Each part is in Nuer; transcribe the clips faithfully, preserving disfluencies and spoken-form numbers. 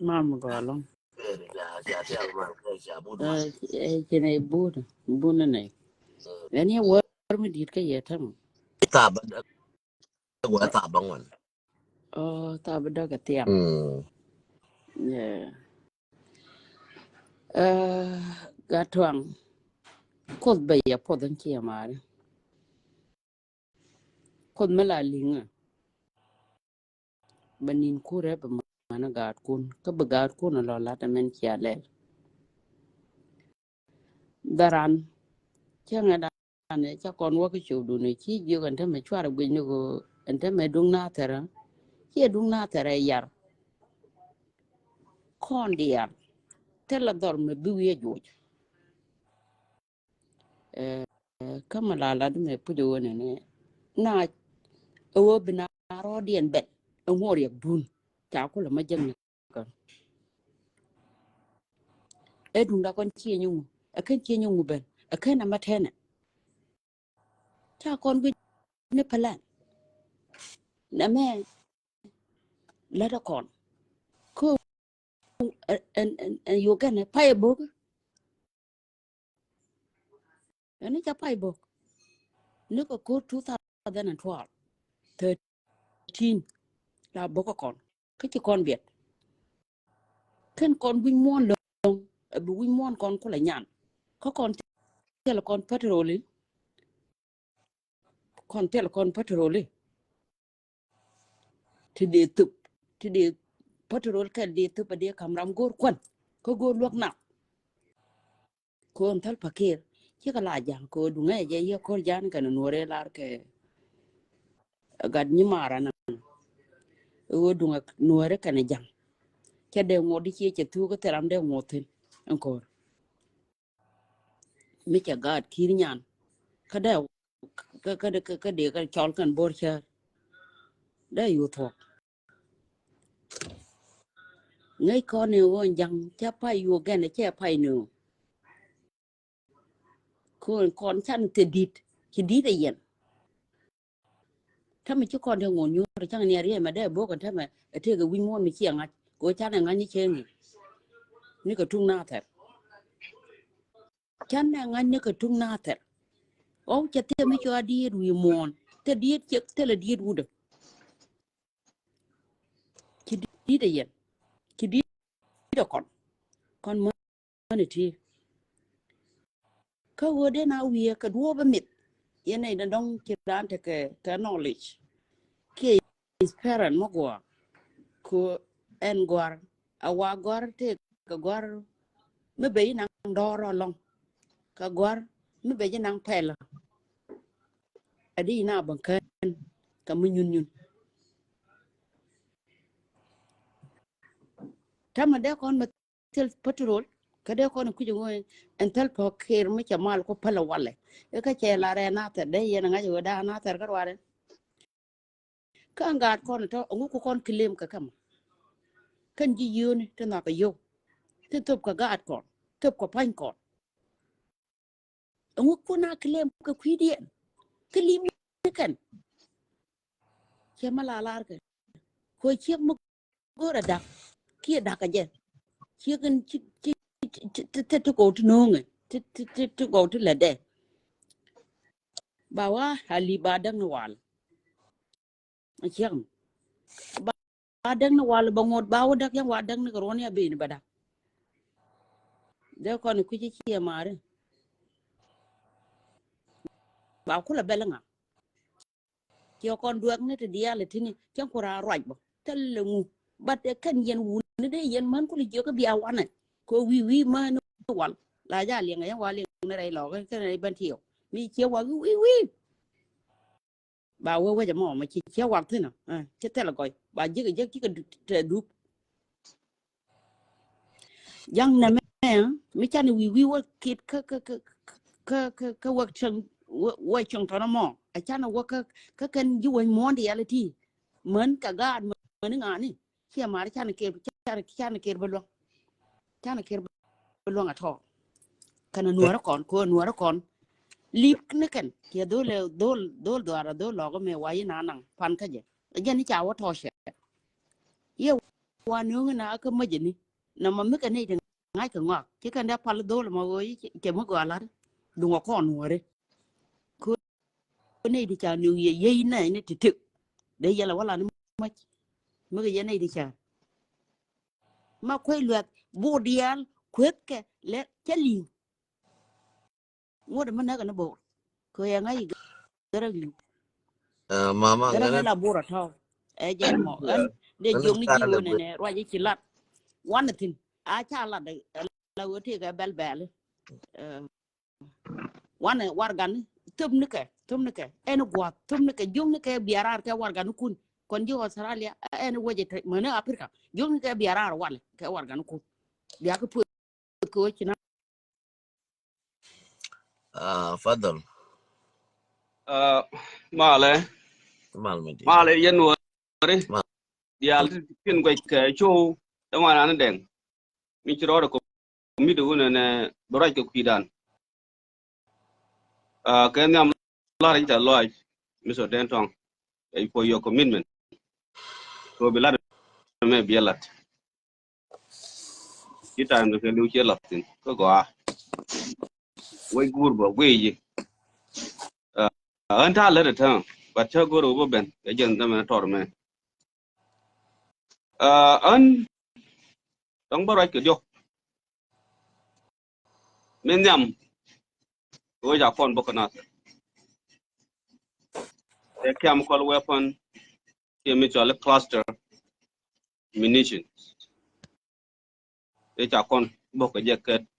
Mam gɔlɔ. Ɛ, ɛ, ci nɛ but, but nɛ nɛ. Ɛn yɛ wär mi dit kä yɛ täm. Thabä däk. Wä thabä ŋuan. Ɔ, thabä däk ɛ thiam. Mm. Yeah. Ɛ, Gattuaŋ. Kuoth bɛ yɛ puɔth in ci yɛ mari. Kuoth mi la liŋä. Bɛ nin kurɛ bɛ manä gaatkun. Kä bɛ gaatkun a lɔ lat ɛmɛn cia lɛl. Dharan. Cä ŋɛ dan ɛ ca kɔn wä kä cop dun ɛ ci jiök ɛn tämɛ cuarɛ guic ni ɣöö ɛn tämɛ duŋ na thɛrä. Ciɛ duŋ na thɛrä yar. Kɔn diaal. Thilɛ dhɔr mɛ bi wi̱i̱ ɛ juɔc. Ɛ, kä ma la lat mɛ puc ɛ ɣöö nɛnɛ. Na ɛ ɣöö bi na rɔɔdiɛn bɛl ɛ ŋuɔr yɛ dun. Ca kulɛ ma jäŋ ni kɔn. Ɛ duŋda kɔn ciɛ nyi ŋu. Ɛ kɛn ciɛ nyi ŋu ben. Ɛ kɛn a ma tɛnɛ. Ca kɔn guic ni plan. Nɛ mɛ lät ɛ kɔn. Kä ɛn, ɛn, ɛn Uganda pay ɛ bok. Ɛn ni ca pay bok. Ni kɛ ko̱r two thousand and twelve, thirteen. La bok ɛ kɔn. Kä ci kɔn biɛt. Kɛn kɔn wi̱c muɔ̱ɔ̱n lɔ̱ŋ. Ɛ bi wi̱c muɔ̱ɔ̱n kɔn kulɛ nyan. Kä kɔn thil kɔn patrol i̱. Kɔn thil kɔn patrol i̱. Ti dee thup. Ti dee patrol kɛl dee thup a dee kam ram go̱o̱r kuän. Kä go̱o̱r luäk nak. Ko̱n thäl pakir. Cikɛ la ja̱ŋ ko̱ duŋɛ jɛ yɛ ko̱r ja̱n kɛn nuɔrɛ lar kɛ. Gat nyi mara na. Ɣöö duŋɛ nuɔrɛ kɛn ja̱ŋ. Cɛ dee ŋuɔt di ciɛ cɛ thuk kä thil ram dee ŋuɔt thin. Ɛn ko̱r. Mi cɛ gaat ki̱i̱r nyan. Kä dee kä, kä, kä, kä dee kä cɔl kɛn bo̱r cär. Dee yu thuɔ̱k. Ŋäc kɔn ni ɣöö ja̱ŋ cɛ pay yu gɛn cɛ pay ni ɣöö. Kɔn, kɔn can thil di̱t, ci di̱t ɛ yɛn. Tämɛ ci kɔn dee ŋuɔ̱n nyuur cäŋ ni a riɛm ɛ dee bok ɛ tämɛ ɛ tëëk ɛ wi̱c muɔ̱ɔ̱n mi ciɛ ŋa̱c. Kɛ ɣöö can ɛ ŋa̱c ni cieŋ i̱. Ni kɛ tuŋ na thɛr. Can ɛ ŋa̱c ni kɛ tuŋ na thɛr. Ɣɔw cɛ thil mi cua diet wi̱i̱ muɔ̱ɔ̱n. Thil diet ciek, thil ɛ diet wutdä. Ci di̱t ɛ yɛn. Ci di̱t ɛ kɔn. Kɔn mäni ti. Kä ɣöö dee na wi̱i̱ kɛ duɔ̱ɔ̱p ɛ mith. Yɛn nɛy dɔ̱ŋ ci raan tekɛ kɛ knowledge. Kiɛ experience mi guɔ. Kɛ ɛn gua̱r. A wa gua̱r tëëkɛ gua̱r mi ben ji̱ naŋ dɔ̱r ɛlɔ̱ŋ. Kɛ gua̱r mi ben ji̱ naŋ pɛl. A di na bä kän kɛ mi nyun nyun. Tämɛ dee kɔn mi thil patrol kä dee kɔn kui̱c ŋuɛ ɛn thil pɔk kir mi cɛ mal ku päl walɛ. Ikä cɛ la rɛ nathɛr dee yɛn ŋa̱c ɣöö daa nathɛr kä ruarɛ. Kä ŋa̱t kɔn tɔ ŋu ku kɔn claim kɛ kämɛ. Kän ji̱ yio̱ni ti nhɔakɛ yio̱w ti thop kɛ gaat kɔn thop kɛ pa̱ny kɔn. Ɛŋu kun a claim kɛ kui̱diɛn kä lim ni kɛn. Ciɛ ma la lar kɛ ko ciek mi go̱o̱r a dak kiɛ dak a jɛ. Ciek in ci ci ci ti gɔw ti no̱o̱ŋɛ ti ti ti ti gɔw ti lɛ dɛ. Ba wa a li ba däk ni wal. Ciek mi ba däk ni wal ba ŋot ba wä däk yɛn wa däk ni kɛ ruɔn ya ben ba däk. Dee kɔn kui̱ci ciɛ mari. Ba kulɛ bɛl ŋa. Ciɛ kɔn duɛk ni ti diaal tini cɛn ku raan ruac bä thil lɛ ŋu. But ɛ kɛn yɛn wuni dee yɛn män kuli jiök kä bia wanɛ kɛ wi̱i̱ wi̱i̱ män wal la ja liɛŋ yɛn wa liɛŋ ni rɛy lɔk kɛn rɛy bɛn tiɛw mi ciɛ wa wi̱i̱ wi̱i̱. Ba wee wec ɛmɔ mɛ ci ciɛ wak thin ɔ ci thil gɔc ba ji̱k ji̱k ci kɛ tɛ dup. Ja̱ŋ nɛmɛ mi canɛ wi̱i̱ wi̱i̱ wä kit kä kä kä kä kä wek cieŋ wä cieŋ tɔn ɛmɔ a canɛ wä kä kä kɛn ji̱ wec muɔ̱ɔ̱n ti yal iti män kɛ gaat män ŋa̱a̱ni. Ciɛ mar canɛ ker canɛ canɛ ker bä luäŋ. Canɛ ker bä luäŋ atɔ. Kɛnɛ nuɔrä kɔn ko nuɔrä kɔn. Lip ni kɛn kiɛ dhol dhol dhol dhuarɛ dhol lɔk mɛ wa yi na naŋ pan kä jɛ. Jɛ ni ca wä tɔ cɛ. Yɛ wa nööŋ na kä mäjɛ ni. Na ma mi kɛ nɛy ti ŋa̱c kɛ ŋɔak ci kɛn dee pal dhol ma ɣöö cɛ mi gɔaa lat. Duŋ a kɔn wäri. Kö nɛy ti ca nööŋ yɛ yey nɛy ni ti tëk. Dee yɛl a wala ni mäc. Mi kɛ yɛ nɛy ti ca. Ma kuec luɛth bur diaal kuethkɛ lɛ cä li̱w. Ŋuɔ̱t mi näk ni bor kɛ yɛ ŋa̱c i̱ gärä li̱w. Mama gärä ŋa̱c la bor a tɔ̱. Ɛ jɛ mɔ ɛn dee jiɔk ni ji̱ ɣöö nɛnɛ ruac i̱ ci lat. Wanɛ thi̱n a ca lat la ɣöö tëëkɛ bɛl bɛl. Wanɛ warɛgani thöp nikɛ thöp nikɛ ɛn gua̱a̱th thöp nikɛ jiɔk nikɛ biarar kɛ warɛganikun. Kɔn ji̱ Australia ɛn wecɛ te mäni Africa jiɔk nikɛ biarar walɛ kɛ warɛganikun. Biakɛ puɔth kɛ wecina. Ah, fadhal. Ah, malɛ. Mal mi di. Malɛ yɛn wari. Mal. Dial ti tin guec kɛ show. Dama nan dɛŋ. Mi ci rɔɔdɛ kɔ mi di wunɛ nɛ bɛ ruac kɛ kui̱dan. Ah, kɛ nhiam lar in ca lɔac. Mi so den tɔŋ. Ɛ for your commitment. Ko bi lat mɛ biɛ lat. Ci time kɛ liw ci lat thin kä gɔaa. Wec guur bä guiy ji. Ɣän ta̱a̱ lät ɛ täŋ but cä go̱r ɣöö bä ben kɛ jɛn dämɛ tɔr mɛ. Ɣän dɔ̱ŋ bä ruac kɛ diɔ̱k. Mi nhiam ɣöö ca kɔn bä kä nath. Ɛ chemical weapon kiɛ mi cɔal i̱ cluster munitions. Ëë ca kɔn bok kɛ jɛ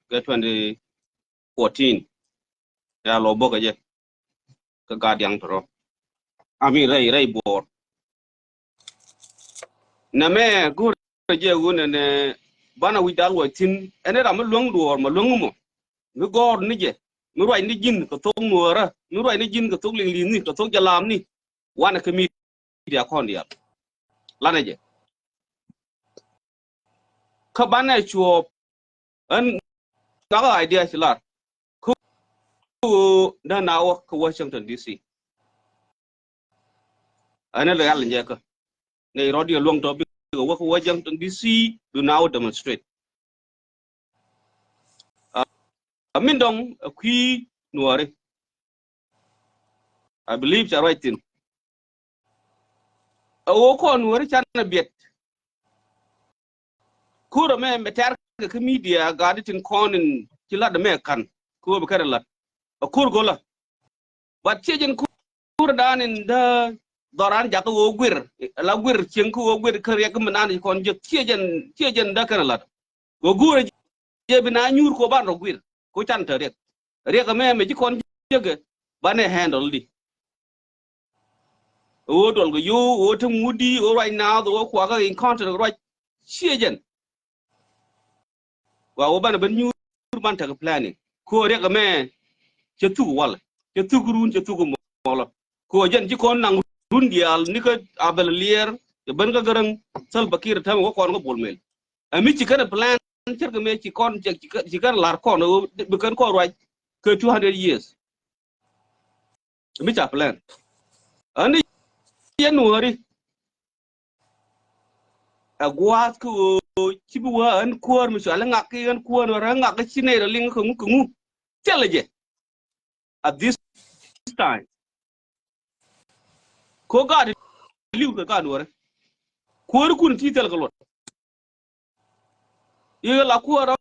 kɛ twenty fourteen. Ya lɔ bok kɛ jɛ kɛ gat diaŋ tɔrɔ. Ami rɛy rɛy buɔɔr. Nɛ mɛ go̱o̱rɛ jɛ wun ɛnɛ banɛ wi̱c dal wä thi̱n ɛn ram mi luäŋ duɔɔr ma luäŋ mɔ. Mi gɔɔr ni jɛ mi ruac ni ji̱n kɛ thok nuɔɔrä mi ruac ni ji̱n kɛ thok liŋ li̱n ni kɛ thok jɛ lam ni. Wanɛ kɛ mi media kɔn diaal. Lanɛ jɛ kä banɛ cuɔɔp. Ɛn ŋakä idea ci lar kä ɣöö däna wä kä Washington D C. Ɛn ɛ lɛ yal jɛ kä nɛ rɔ̱diɛ luäŋ tɔ bikɛ wä kä Washington D C. Duna wä demonstrate. A min dɔŋ a kui̱ nuɔri. I believe ca ruac thin. A ɣöö kɔn weri can a biɛt. Kur amɛ mɛ tɛr kɛ kä media gat tin kɔn in ci lat amɛ kan. Kur bi kɛn a lat a kur gola. But ciɛ jɛn kur dan in dä dhɔran jakä ɣöö guir la guir cieŋ kä ɣöö guir kä riɛk mi nan ci kɔn jek ciɛ jɛn ciɛ jɛn dä kɛn a lat. Kɛ guurɛ jɛ bi na nyuur kɛ ban rɔ guir kɛ can te riɛk. Riɛk ɛmɛ mɛ ci kɔn jekɛ banɛ handle di. Ɣöö duɔl kɛ yo̱o̱ ɣöö te ŋut di ɣöö ruac naath ɣöö kuakä in content ruac. Ciɛ jɛn. Wa ɣöö banɛ ben nyuur ban tekɛ planning kɛ ɣöö riɛk ɛmɛ cɛ thuk walɛ cɛ thuk run cɛ thuk mɔlɔ. Kɛ ɣöö jɛn ci kɔn naŋ run diaal ni kä Abel Lier cɛ ben kä Gäräŋ Salva Kiir täämɛ wä kɔn kä Bol Mel. Ɛ mi ci kɛn plan cärkɛ mëë ci kɔn ci kɛn lar kɔn bi kɛn kɔn ruac kɛ two hundred years. Ɛ mi ca plan. Ani yɛn nuɔri. Ɛ gua̱a̱th kä ɣöö ci bi wä ɣän kuäär mi cual iŋak ki ɣän kuäär wä rä ŋak ki ci nɛy rɔ liŋ kä ŋu kä ŋu. Thilɛ jɛ. At this time. Ko gaat liw kɛ gaat wärä. Kuäär kun ti thil kɛ luɔt. I̱ la kuäär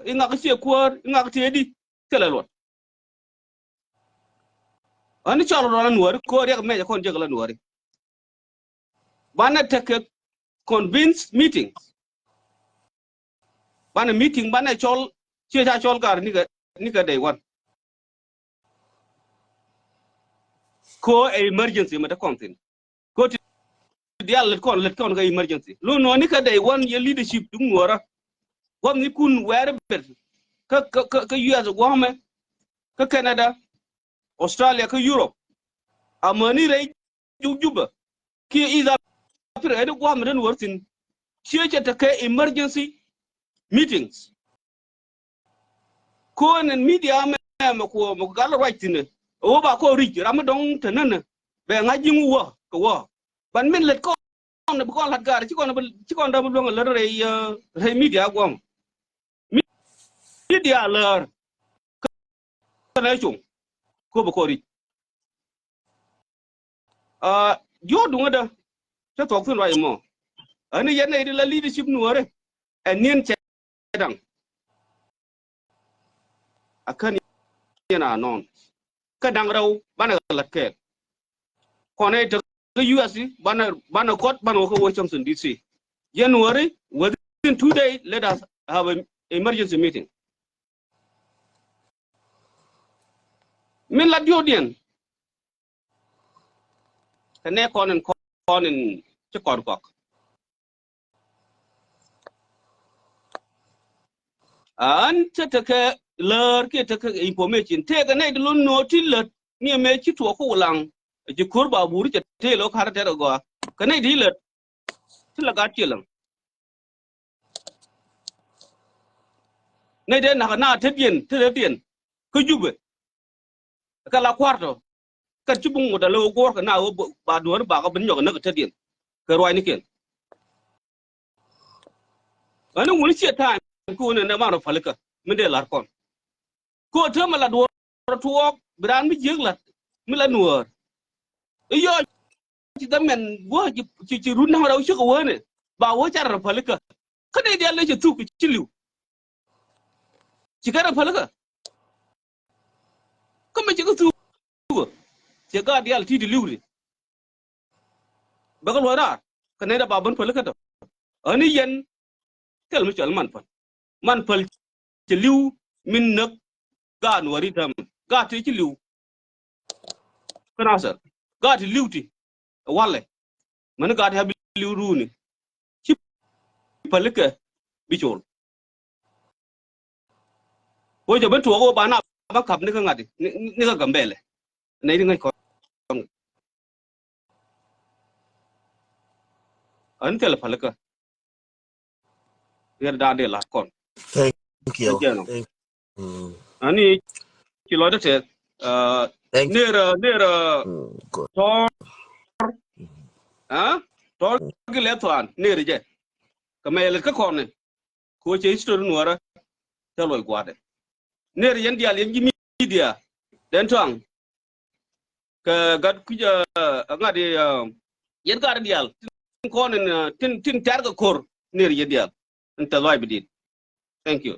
i̱ ŋak i̱ cie kuäär i̱ ŋak tiee di thil ɛ luɔt. Ani cɔl rɔn nuɔri ko riɛk mɛc kɔn jek la nuɔri. Banɛ tekɛ convince meetings. Banɛ meeting banɛ cɔl cie ca cɔl gar nikɛ nikɛ day one. Ko ɛ emergency mɛ te kɔn thin. Ko ti dial lät kɔn lät kɔn kɛ emergency. Lo nɔ nikɛ day one yɛ leadership duŋ nuɔrä. Guam ni kun wɛɛr bet kä kä kä U S guamɛ kä Canada, Australia kä Europe. Amäni rɛy juk Juba kiɛ East Africa ɛn guamɛ den wär thin. Cie cɛ tekɛ emergency meetings. Ko̱n in media mɛ mɛ kuɔ mɛ gal ruac thin. Ɛ wä ba kɔ ric ram mi dɔŋ te nänä bɛ ŋa̱c ji̱ ŋu wä kɛ wä. Ban min lät kɔ ni bi kɔn lat gaar, ci kɔn bi, ci kɔn dee bi luäŋ lät rɛy, eh, rɛy media guɔ̱m. Media lär. Kɛnɛ cuŋ. Ko bi kɔn ric. Ah, jiö duŋä dä. Cä thuɔk thin ruac mɔ. Ani yɛn nɛy di la leadership nuɔri. Ɛ niɛn cɛ daŋ. A kän yɛn a nɔn. Kä daŋ rɛw banɛ lat kɛɛl. Kɔn ɛ tek kä U S banɛ, banɛ kɔt banɛ wä kä Washington D C. January, within two days, let us have an emergency meeting. Min la diɔ̱ɔ̱diɛn. Kɛ nɛ kɔn in, kɔn in ci kɔn kɔk. An cä tekɛ lär kiɛ tekɛ information. Tëëkɛ nɛy di lon nöö ti lät ni ɛmɛ ci tuɔɔk kä Wulaŋ. Ci ko̱r ba buri cɛ tëë lo̱k kar tɛt agɔa. Kɛ nɛy di lät ti la gat ciɛ läŋ. Nɛy dee nak na tetdiɛn, tetdiɛn kä Jubɛ. Kä la kua̱r tɔ. Kä ci bi ŋut a lɛ wä guɔ̱ɔ̱r kɛ na wä ba duɔ̱ɔ̱r bakɔ bi nyɔk näk tetdiɛn. Kɛ ruacnikiɛn. Ɣän i̱ wuni ciɛ time kä wuni ɛn ɛ man rɔ pälikä min dee la̱r kɔn. Kɛ ɣöö täämɛ la duɔ̱ɔ̱r tuɔɔk bi raan mi jiäk la̱t mi la nuäär. I̱ yɔc ci dhamɛn wä ci, ci, ci run na̱ŋ rɛw cä kɛ wä ni ba wä ca rɔ pälikä. Kä nɛy diaal lɛ cɛ thuk ci li̱w. Ci kɛ rɔ pälikä. Kä mi ci kɛ thuk cɛ gaat diaal ti̱i̱t li̱w ri. Bɛ kɛ luɔ̱c raar kɛ nɛy dee ba ben pälikä tɔ. Ɣän i̱ yɛn thil mi cɔal man päl. Man päl ci li̱w min näk gaat nuɔ̱ɔ̱ri täämɛ. Gaat ti ci li̱w. Kä Nasir. Gaat ti li̱w ti. Walɛ. Mäni gaat ti a bi li̱w ruuni. Ci pälikä bi col. Wä jɛ ben tuɔɔk wä ba na ba kap ni kä ŋa̱t ni, ni kä Gambɛlɛ. Nɛy ti ŋäc kɔn. Ɣän thilɛ pälikä. Riɛt dan dee la̱t kɔn. Thank you. Thank you. Thank you. Mm. Ani ci lɔcdä tɛth. Uh, thank you. Ner, uh, ner, uh, mm, good. Tɔr. Mm. Ah? Tɔr, mm, gi lɛ thuan ner jɛ. Kä mɛ lɛ kä kɔn ni. Ko cɛ history nuɔrä. Tɛ lɔc gua̱dɛ. Ner yɛn diaal yɛn ji̱ media. Den tɔaŋ. Kɛ gat kui̱c, uh, ŋa̱t, uh, yɛn gat diaal. Tin kɔn in, uh, tin, tin tɛr kɛ ko̱r ner yɛn diaal. In tɛ lɔc bi dit. Thank you.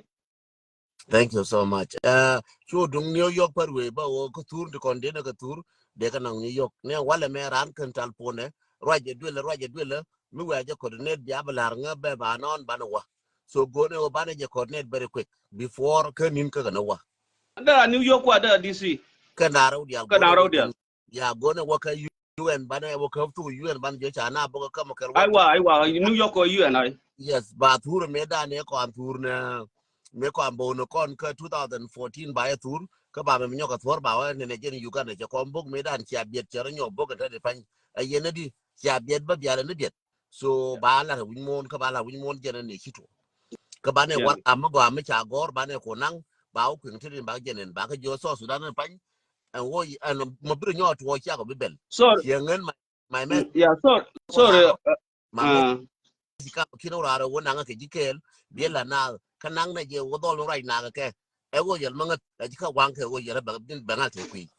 Thank you so much. Uh, cu duŋ New York pär wee ba wä kä thur ti kɔn denɛ kä thur dee kä naŋ New York. Ni walɛ mɛ raan kän tal puɔnɛ ruac jɛ duelɛ, ruac jɛ duelɛ mi wee a jɛ coordinate bia bi la̱r ŋä bɛ ba nɔn banɛ wä. So go̱o̱nɛ wä banɛ jɛ coordinate very quick before kä ni̱n kä kɛn wä. Dee a New York wa dee a D C. Kɛ na rɛw diaal. Kɛ na rɛw diaal. Ya go̱o̱nɛ wä kä U N banɛ wä kä thuk U N banɛ jɛ ca na bä kä kä mɛ kɛl wä. Aiwa, aiwa, New York wä U N ai. Yes, ba thur mëë dan ɛ kɔn thur nɛ mëë kɔn bo̱o̱n kɔn kä two thousand fourteen ba ɛ thur kä ba mɛ mi nyɔk a thuɔr ba wä nɛnɛ jɛn Uganda cɛ kɔn bok mëë dan cia biɛt cɛ rɔ nyɔk bok ɛ tɛt ɛ pany. Ɛ yɛn ɛ di cia biɛt bä bial ɛ ni biɛt. So ba la wi̱ny muɔ̱ɔ̱n kä ba la wi̱ny muɔ̱ɔ̱n jɛn ɛ ni ci tuɔ. Kä banɛ war am mi gɔaa mi ca gɔr banɛ ko naŋ ba wä kueŋ ti rin ba jɛn ɛn ba kä jiɔ South Sudan ɛn pany. Ɛn wo ɛn ma biri nyɔ tuɔ cia kɔ bi bɛl. Sorry. Ciɛ ŋen ma ma mɛ. Yeah, sorry. Sorry. Ma mɛ. Ci ka kin wä rarɛ wä naŋ kɛ ji̱ kɛɛl biɛ la na kä naŋ na jɛ wä dhɔl wä rac na kɛ. Ɛ wä yɛl ma ŋät ɛ ji̱ kä waŋ kɛ wä yɛl bɛ bɛ ŋal te kui̱.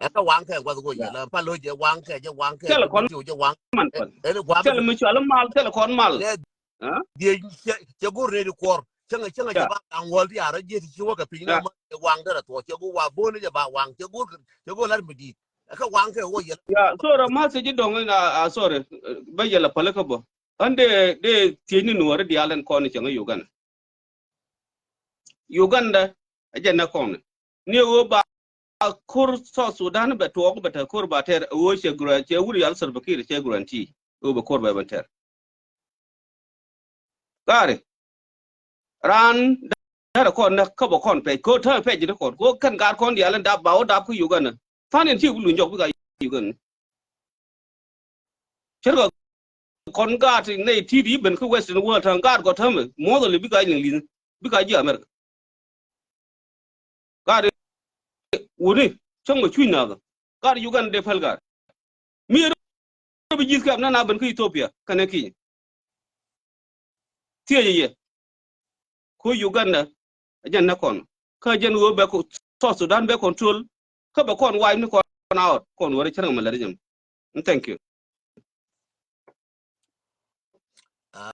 Ɛ kä waŋ kɛ guath wä yɛl pa lo jɛ waŋ kɛ jɛ waŋ kɛ. Cɛl kɔn jɛ waŋ. Man kɔn. Ɛn waŋ. Cɛl mi cual mal cɛl kɔn mal. Diɛ cɛ go̱r ne di kuɔr cäŋɛ cäŋɛ cɛ ba kaŋ wäl ti arä jiɛ ti ci wä kɛ piny na ma cɛ waŋ derɛ thuɔ cɛ go̱ wa bo̱n ni cɛ ba waŋ cɛ go̱r cɛ go̱ lar mi di̱i̱t. Ɛ kä waŋ kɛ wä yɛl. Ya, sorry, ma sɛ ji̱ dɔŋ in a, a, sorry. Bä yɛl a päl kä bä. Ɣän dee, dee thiec ni nuɔri diaal ɛn kɔn ni cäŋɛ Uganda. Uganda a jɛ nɛ kɔn ni ɣöö ba ko̱r South Sudan bɛ tuɔɔk bɛ te ko̱r ba tɛr ɣöö cɛ guarantee cɛ wut yal Salva Kiir cɛ guarantee ɣöö bɛ ko̱r bɛ bɛ tɛr. Gari raan derɛ kɔn näk kä bɛ kɔn pɛc ko̱ täämɛ pɛc ji̱ ti kɔn ko̱ kɛn gaat kɔn diaal in dap ba wä dap kä Uganda. Than in ci wulu nyɔk bika Uganda. Cärkɛ kɔn gaat nɛy ti̱i̱t i̱ ben kä Western world täämɛ gaat gɔ̱ täämɛ muɔth ali bika Liŋli̱th bika ji̱ America. Gaat wuni cäŋ mɛ cuc nath gaat Uganda dee päl gaat. Mi ji̱th kɛm na na ben kä Ethiopia kɛnɛ Kenya. Thiecɛ yɛ. Ku Uganda ɛ jɛn nɛ kɔn. Kä jɛn ɣöö bɛ kɔ-, South Sudan bɛ control. Kä bɛ kɔn wipe ni kɔn out. Kɔn wärɛ cärɛ mɛ lɛt jɛn. Thank you. Ah,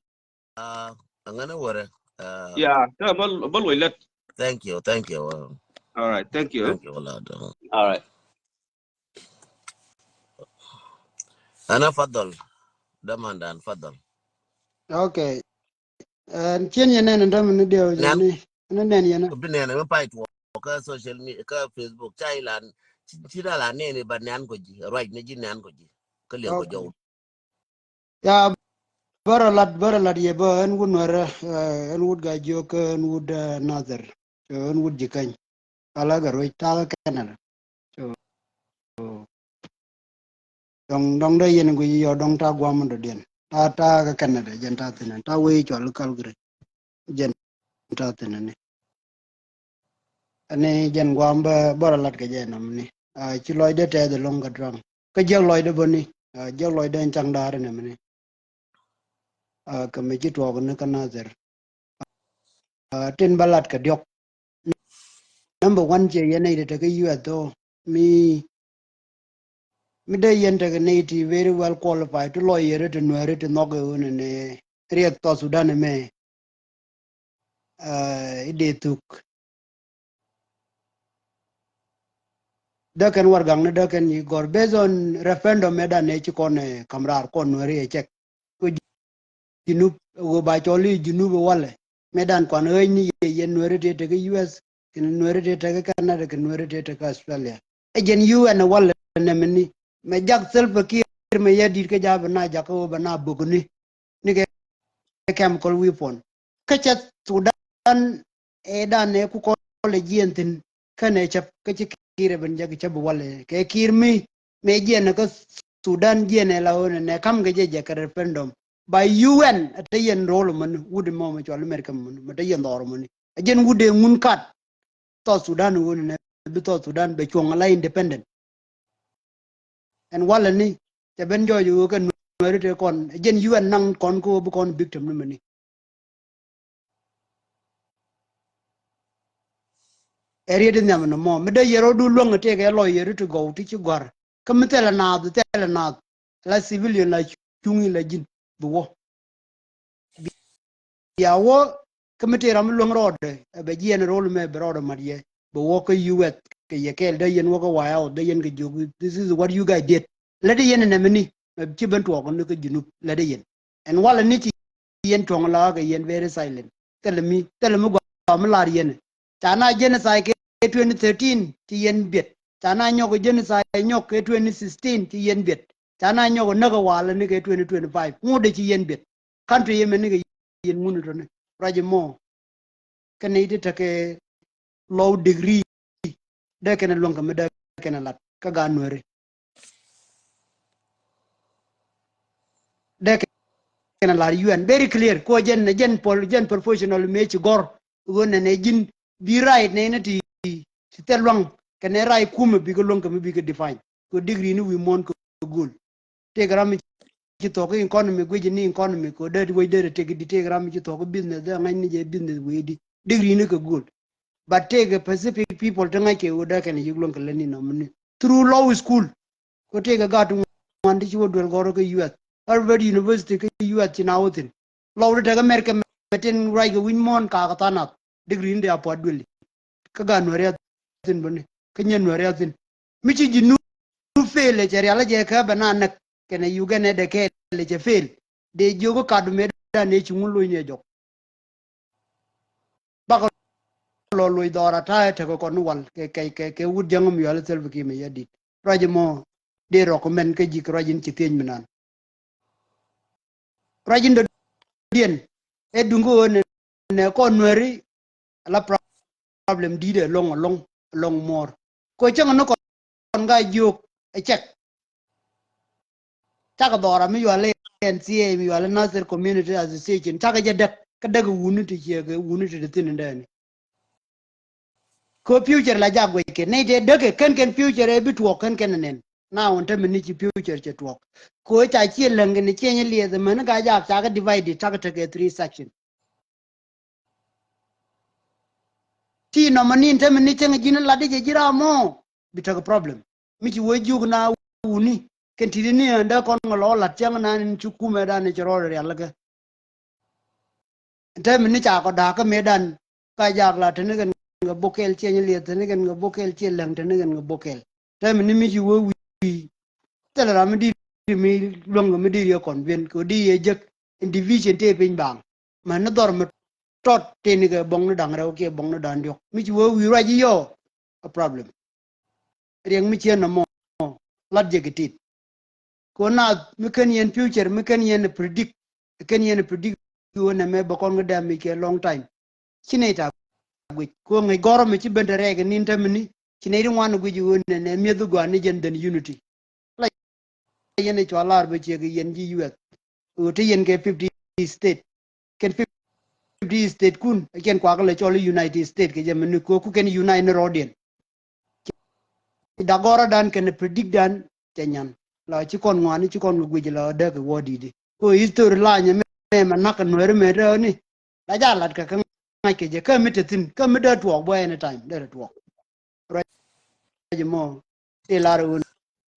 ah, aŋa ni wärɛ. Ah, yeah, bä, bä luɔc lɛt. Thank you, thank you. All right, thank you. Thank you a lot. All right. Ana fadhal. Damandan fadhal. Okay. Ɛn cien yɛ nɛn däm ni diɛw jɛ ni ni nɛn yɛ nɛ. Bi nɛn mi pay tuɔ kä social media, kä Facebook ca ilan. Ci da la nɛn ba nɛn ko ji ruac ni ji nɛn ko ji. Kä liɛw ko jɔw. Ya bärä lat, bärä lat yɛ bä ɛn wut nuɛrɛ, ɛn wut Gajiok, ɛn wut Nathir, ɛn wut Jikäny. Ala gɛ ruec takä Canada. So dɔŋ, dɔŋ dee yɛn guic yɔ dɔŋ ta̱a̱ guam mi dɔ̱diɛn. Ta̱a̱, ta̱a̱ kä Canada jɛn ta̱a̱ thi̱n, ta̱a̱ wee cɔal Calgary jɛn ta̱a̱ thi̱n ni. Ɛn ni jɛn guam bä, bärä lat kɛ jɛ nɔm ni. Ci lɔcdɛ tɛth ɛlɔŋ kɛ draŋ. Kä jiäk lɔcdɛ bä ni. Jiäk lɔcdɛ ɛn caŋ da̱a̱r ɛn ɛmɛ ni. Kɛ mi ci tuɔɔk ni kä Nathir. Tin bä lat kɛ diɔk. Number one ciɛ yɛn nɛy ti te kä U S though mi, mi dee yɛn tekɛ nɛy ti very well qualified ti lawyer ti nuɛɛri ti nhɔk ɛ ɣöö nɛ nɛ riɛk South Sudan ɛmɛ. I̱ dee thuk. Dee kɛn warɛgakni dee kɛn i̱ gɔ̱r based on referendum ɛ dan ɛ ci kɔn ɛ ka̱m raar kɔn nuɛɛri ɛ cɛk. Kɛ Junub ɛ ɣöö ba cɔl i̱ Junub ɛ walɛ. Mëë dan kuan ɣäc ni yɛ yɛn nuɛɛri tëë tekä U S kɛn nuɛɛri tëë tekä Canada kɛn nuɛɛri tëë tekä Australia. Ɛ jɛn U N ɛ walɛ nɛmɛ ni mɛ jak Salva Kiir mɛ yɛ di̱t kä ja̱ bɛ na jak kä ɣöö bɛ na bök ni. Ni kɛ chemical weapon. Kä cɛ Sudan ɛ dan ɛ ku kɔl ɛ jiɛn thi̱n. Kɛnɛ cäp kä ci Kiir ɛ ben jɛ kɛ cäp walɛ kɛ Kiir mi mëë jiɛn kä Sudan jiɛn ɛ la ɣöö nɛ nɛ ka̱m kɛ jɛ jɛ kɛ referendum. Ba U N ɛ te yɛn rol män wut mɔ mɛ cɔal America män mɛ te yɛn dhɔr män. Ɛ jɛn wut ɛ ŋun kat South Sudan ɣöö nɛ nɛ bi South Sudan bɛ cuɔ̱ŋ ala independent. Ɛn walɛ ni cɛ ben jɔɔc ɣöö kɛ nuɛɛri te kɔn ɛ jɛn U N naŋ kɔn kä ɣöö bi kɔn victim ni män ni. Ɛ riet in nhiam ni mɔ mi dee yɛr ɣä du luäŋ tëëkɛ lɔyɛr ti gɔw ti ci gɔ̱a̱r. Kä mi thilɛ naath thilɛ naath la civilian la cuŋ in la ji̱n bi wä. Bia wä kä mi tëë ram mi luäŋ rɔɔdɛ ɛ bɛ jiɛn ro̱l mɛ bɛ rɔɔdɛ mat yɛ bɛ wä kä U S kɛ yɛ kɛɛl dee yɛn wä kä White House dee yɛn kɛ jiök, this is what you guys did. Lät yɛn nɛ mini mɛ ci ben tuɔɔk ni kä Junub lät yɛn. Ɛn walɛ ni ci yɛn tuɔŋ la kɛ yɛn very silent. Thilɛ mi, thilɛ mi gɔaa mi lar yɛn. Ca na genocide kɛ twenty thirteen ci yɛn biɛt. Ca na nyɔk genocide nyɔk kɛ twenty sixteen ci yɛn biɛt. Ca na nyɔk näk walɛ ni kɛ twenty twenty-five ŋut dee ci yɛn biɛt. Country yɛ mɛ ni kɛ yɛn ŋun tɔni ruac mɔ. Kɛn ni ti tekɛ low degree dee kɛn luäŋ kɛ mi dee kɛn lat kä gaat nuɛri. Dee kɛn lar U N very clear ko jɛn jɛn pol jɛn professional mëë ci gɔr. Ɣöö nɛnɛ ji̱n bi right nɛy ni ti ti thil luaŋ kɛnɛ right kumɛ bikɛ luäŋ kɛ mi bikɛ define. Ko degree ni wi̱i̱ muɔ̱ɔ̱n kɛ go̱o̱l. Tëëk ram mi ci thuɔ̱k economy guic ni economy ko dee wec dee tëëk di tëëk ram mi ci thuɔ̱k business dee ŋa̱c ni jɛ business wee di degree ni kɛ go̱o̱l. But tëëk Pacific people ti ŋa̱c kɛ wee dee kɛn yik luäŋ kɛ lät ni nɔmni through law school. Ko tëëkɛ gaat ti ŋuan ti ci wä duel gɔrä kä U S. Harvard University kä U S ci na wä thi̱n. Lɔw ti tekɛ mɛr kɛ mɛ tin ruac kɛ wi̱c muɔ̱ɔ̱n kakä tha̱a̱ŋ nath. Degree ni dee a pua̱t dueli. Kä gaat nuɛri a thi̱n bäni kä nyɛ nuɛri a thi̱n. Mi ci ji̱ nu fail ɛ cɛ rial ɛ jɛ kä bɛ na näk kɛnɛ Uganda dee kɛɛl ɛ cɛ fail. Dee jiök kä kat mëë dan ëë ci ŋun lo̱cni ɛ jɔk. Bakɔ lɔ loc dhɔra ta̱a̱ ɛ tekɛ kɔn ni wal kɛ kɛ kɛ kɛ wut jäŋ mi yɔal ithil bi ki mi yɛ dit. Ruac ɛmɔ dee rɔk mɛn kä ji̱ kɛ ruac in ci thiec mi nan. Ruac in dɔ̱diɛn ɛ duŋ kä ɣöö nɛ nɛ kɔn nuɛri ala problem di̱i̱t ɛ lɔŋ ɛ lɔŋ ɛ lɔŋ muɔɔr. Ko cäŋ ni kɔn gaa jiök ɛ cɛk. Cakɛ dhɔra mi yual i̱ N C A mi yual i̱ Nasir Community Association cakɛ jɛ däk kä däk wuni ti ciɛ kɛ wuni ti ti thin in dɛni. Kɛ future la jak guec kɛ nɛy tëë däk kɛ kɛn kɛn future ɛ bi tuɔɔk kɛn kɛn nɛn. Na wun te mi ni ci future cɛ tuɔk. Ko ca ci lɛŋ kɛ ni cieny lieth mɛn ka jak ca kɛ divided, ca kɛ tekɛ three section. Ti nɔmɔ ni te mi ni cieŋ ji̱n lat di jɛ ji̱ ram mɔ. Bi tekɛ problem. Mi ci wee jiök na wuni. Kɛn ti di ni ɛn dee kɔn ŋɔ lɔ lat cieŋ na ni ci kumɛ dan ni ci rɔɔd rial kɛ. Tɛmɛ ni ca kɔ da̱a̱k kä mëëdan ka jak la teni kɛn kɛ bok kɛl, ciɛ nyɛ liɛth teni kɛn kɛ bok kɛl, ciɛ läŋ teni kɛn kɛ bok kɛl. Tɛmɛ ni mi ci wee wi̱i̱ thilɛ ram mi di̱i̱t mi luäŋ kɛ mi di̱i̱t yɛ kɔn bien kɛ di̱i̱t yɛ jek in division tëë piny baŋ. Mɛ ni dhɔr mi tɔt tëë ni kɛ bɔŋ ni da̱ŋ rɛw kiɛ bɔŋ ni da̱ŋ diɔ̱k mi ci wee wi̱i̱ ruac i̱ yɔ a problem. Riɛk mi ciɛ nɔmɔ lat jɛ kɛ tit. Ko naath mi kän yɛn future, mi kän yɛn predict, kän yɛn predict ɣöö nɛ mɛ bä kɔn kä dɛm mi kɛ long time. Ci nɛy ta guic ko ŋäc gɔrɔ mi ci ben te rɛɛk ni te mi ni ci nɛy ti ŋuan guic ɣöö nɛ nɛ mieth gɔaa ni jɛn then unity. La yɛn i̱ cua lar bä ciek yɛn ji̱ U S ɣöö te yɛn kɛ fifty state. Kɛn fifty state kun kɛn kuak lɛ cɔl United State kɛ jɛ mi ni ko ku kɛn unite ni rɔɔdiɛn. Ci dagɔrɔdan kɛnɛ predict dan cɛ nyan la ci kɔn ŋuani ci kɔn kɛ guic la däk kɛ wä didi. Ko history lany mɛ mɛ nak kɛ nuɛri mɛ rɛwni. La ja lat kɛ kɛ ŋa̱c kɛ jɛ kä mi te thin kä mi dee tuɔɔk bä anytime dee tuɔɔk. Ruac mɔ ti lar wun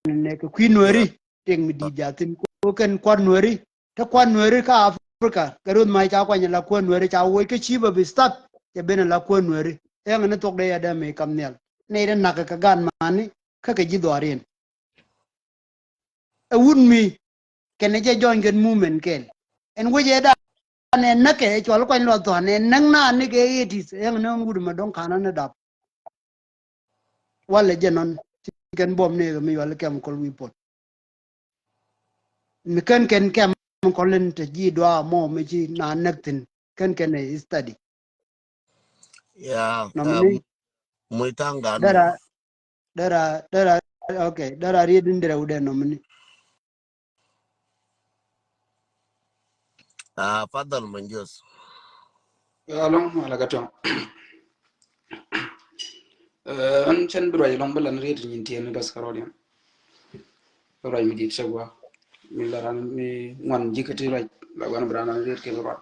nɛ kɛ kui̱ nuɛri. Tiɛŋ mi di̱i̱t ja thin ko kɛn kuat nuɛri. Te kuat nuɛri kä Africa kɛ ruth ma ca kuany la kuat nuɛri ca woc kä chief of staff. Cɛ ben la kuat nuɛri. Ɛŋ ni thok de ya dee mi kam nhial. Nɛy de nak kɛ gan mani kä kɛ ji̱ dhuaar in. Ɛ wut mi kɛn jɛ join kɛn movement kɛl. Ɛn wec ɛ da nɛ näk kɛ cual kuany luath thuan ɛ näk na ni kɛ eighties. Ɛŋ ni wut ma dɔŋ kan ni dap. Walɛ jɛ nɔn ci kɛn buɔm ni kɛ mi yual kɛm kɔl wi̱i̱ pot. Mi kɛn kɛn kɛm kɔl in te ji̱ dua mɔ mi ci na näk thin kɛn kɛn ɛ study. Yeah, nɔmɔ ni muc taŋ dan dara dara dara. Okay, dara riet in dere wudɛ nɔmɔ ni. Ah, fadal manjos. Ya long ala ka tong. Eh, an chan bi ruac long bi lan riet nyin tien bas karodian. Ruac mi dit chagwa. Mi laran mi ngwan jikati ruac la gwan brana riet ke ruac.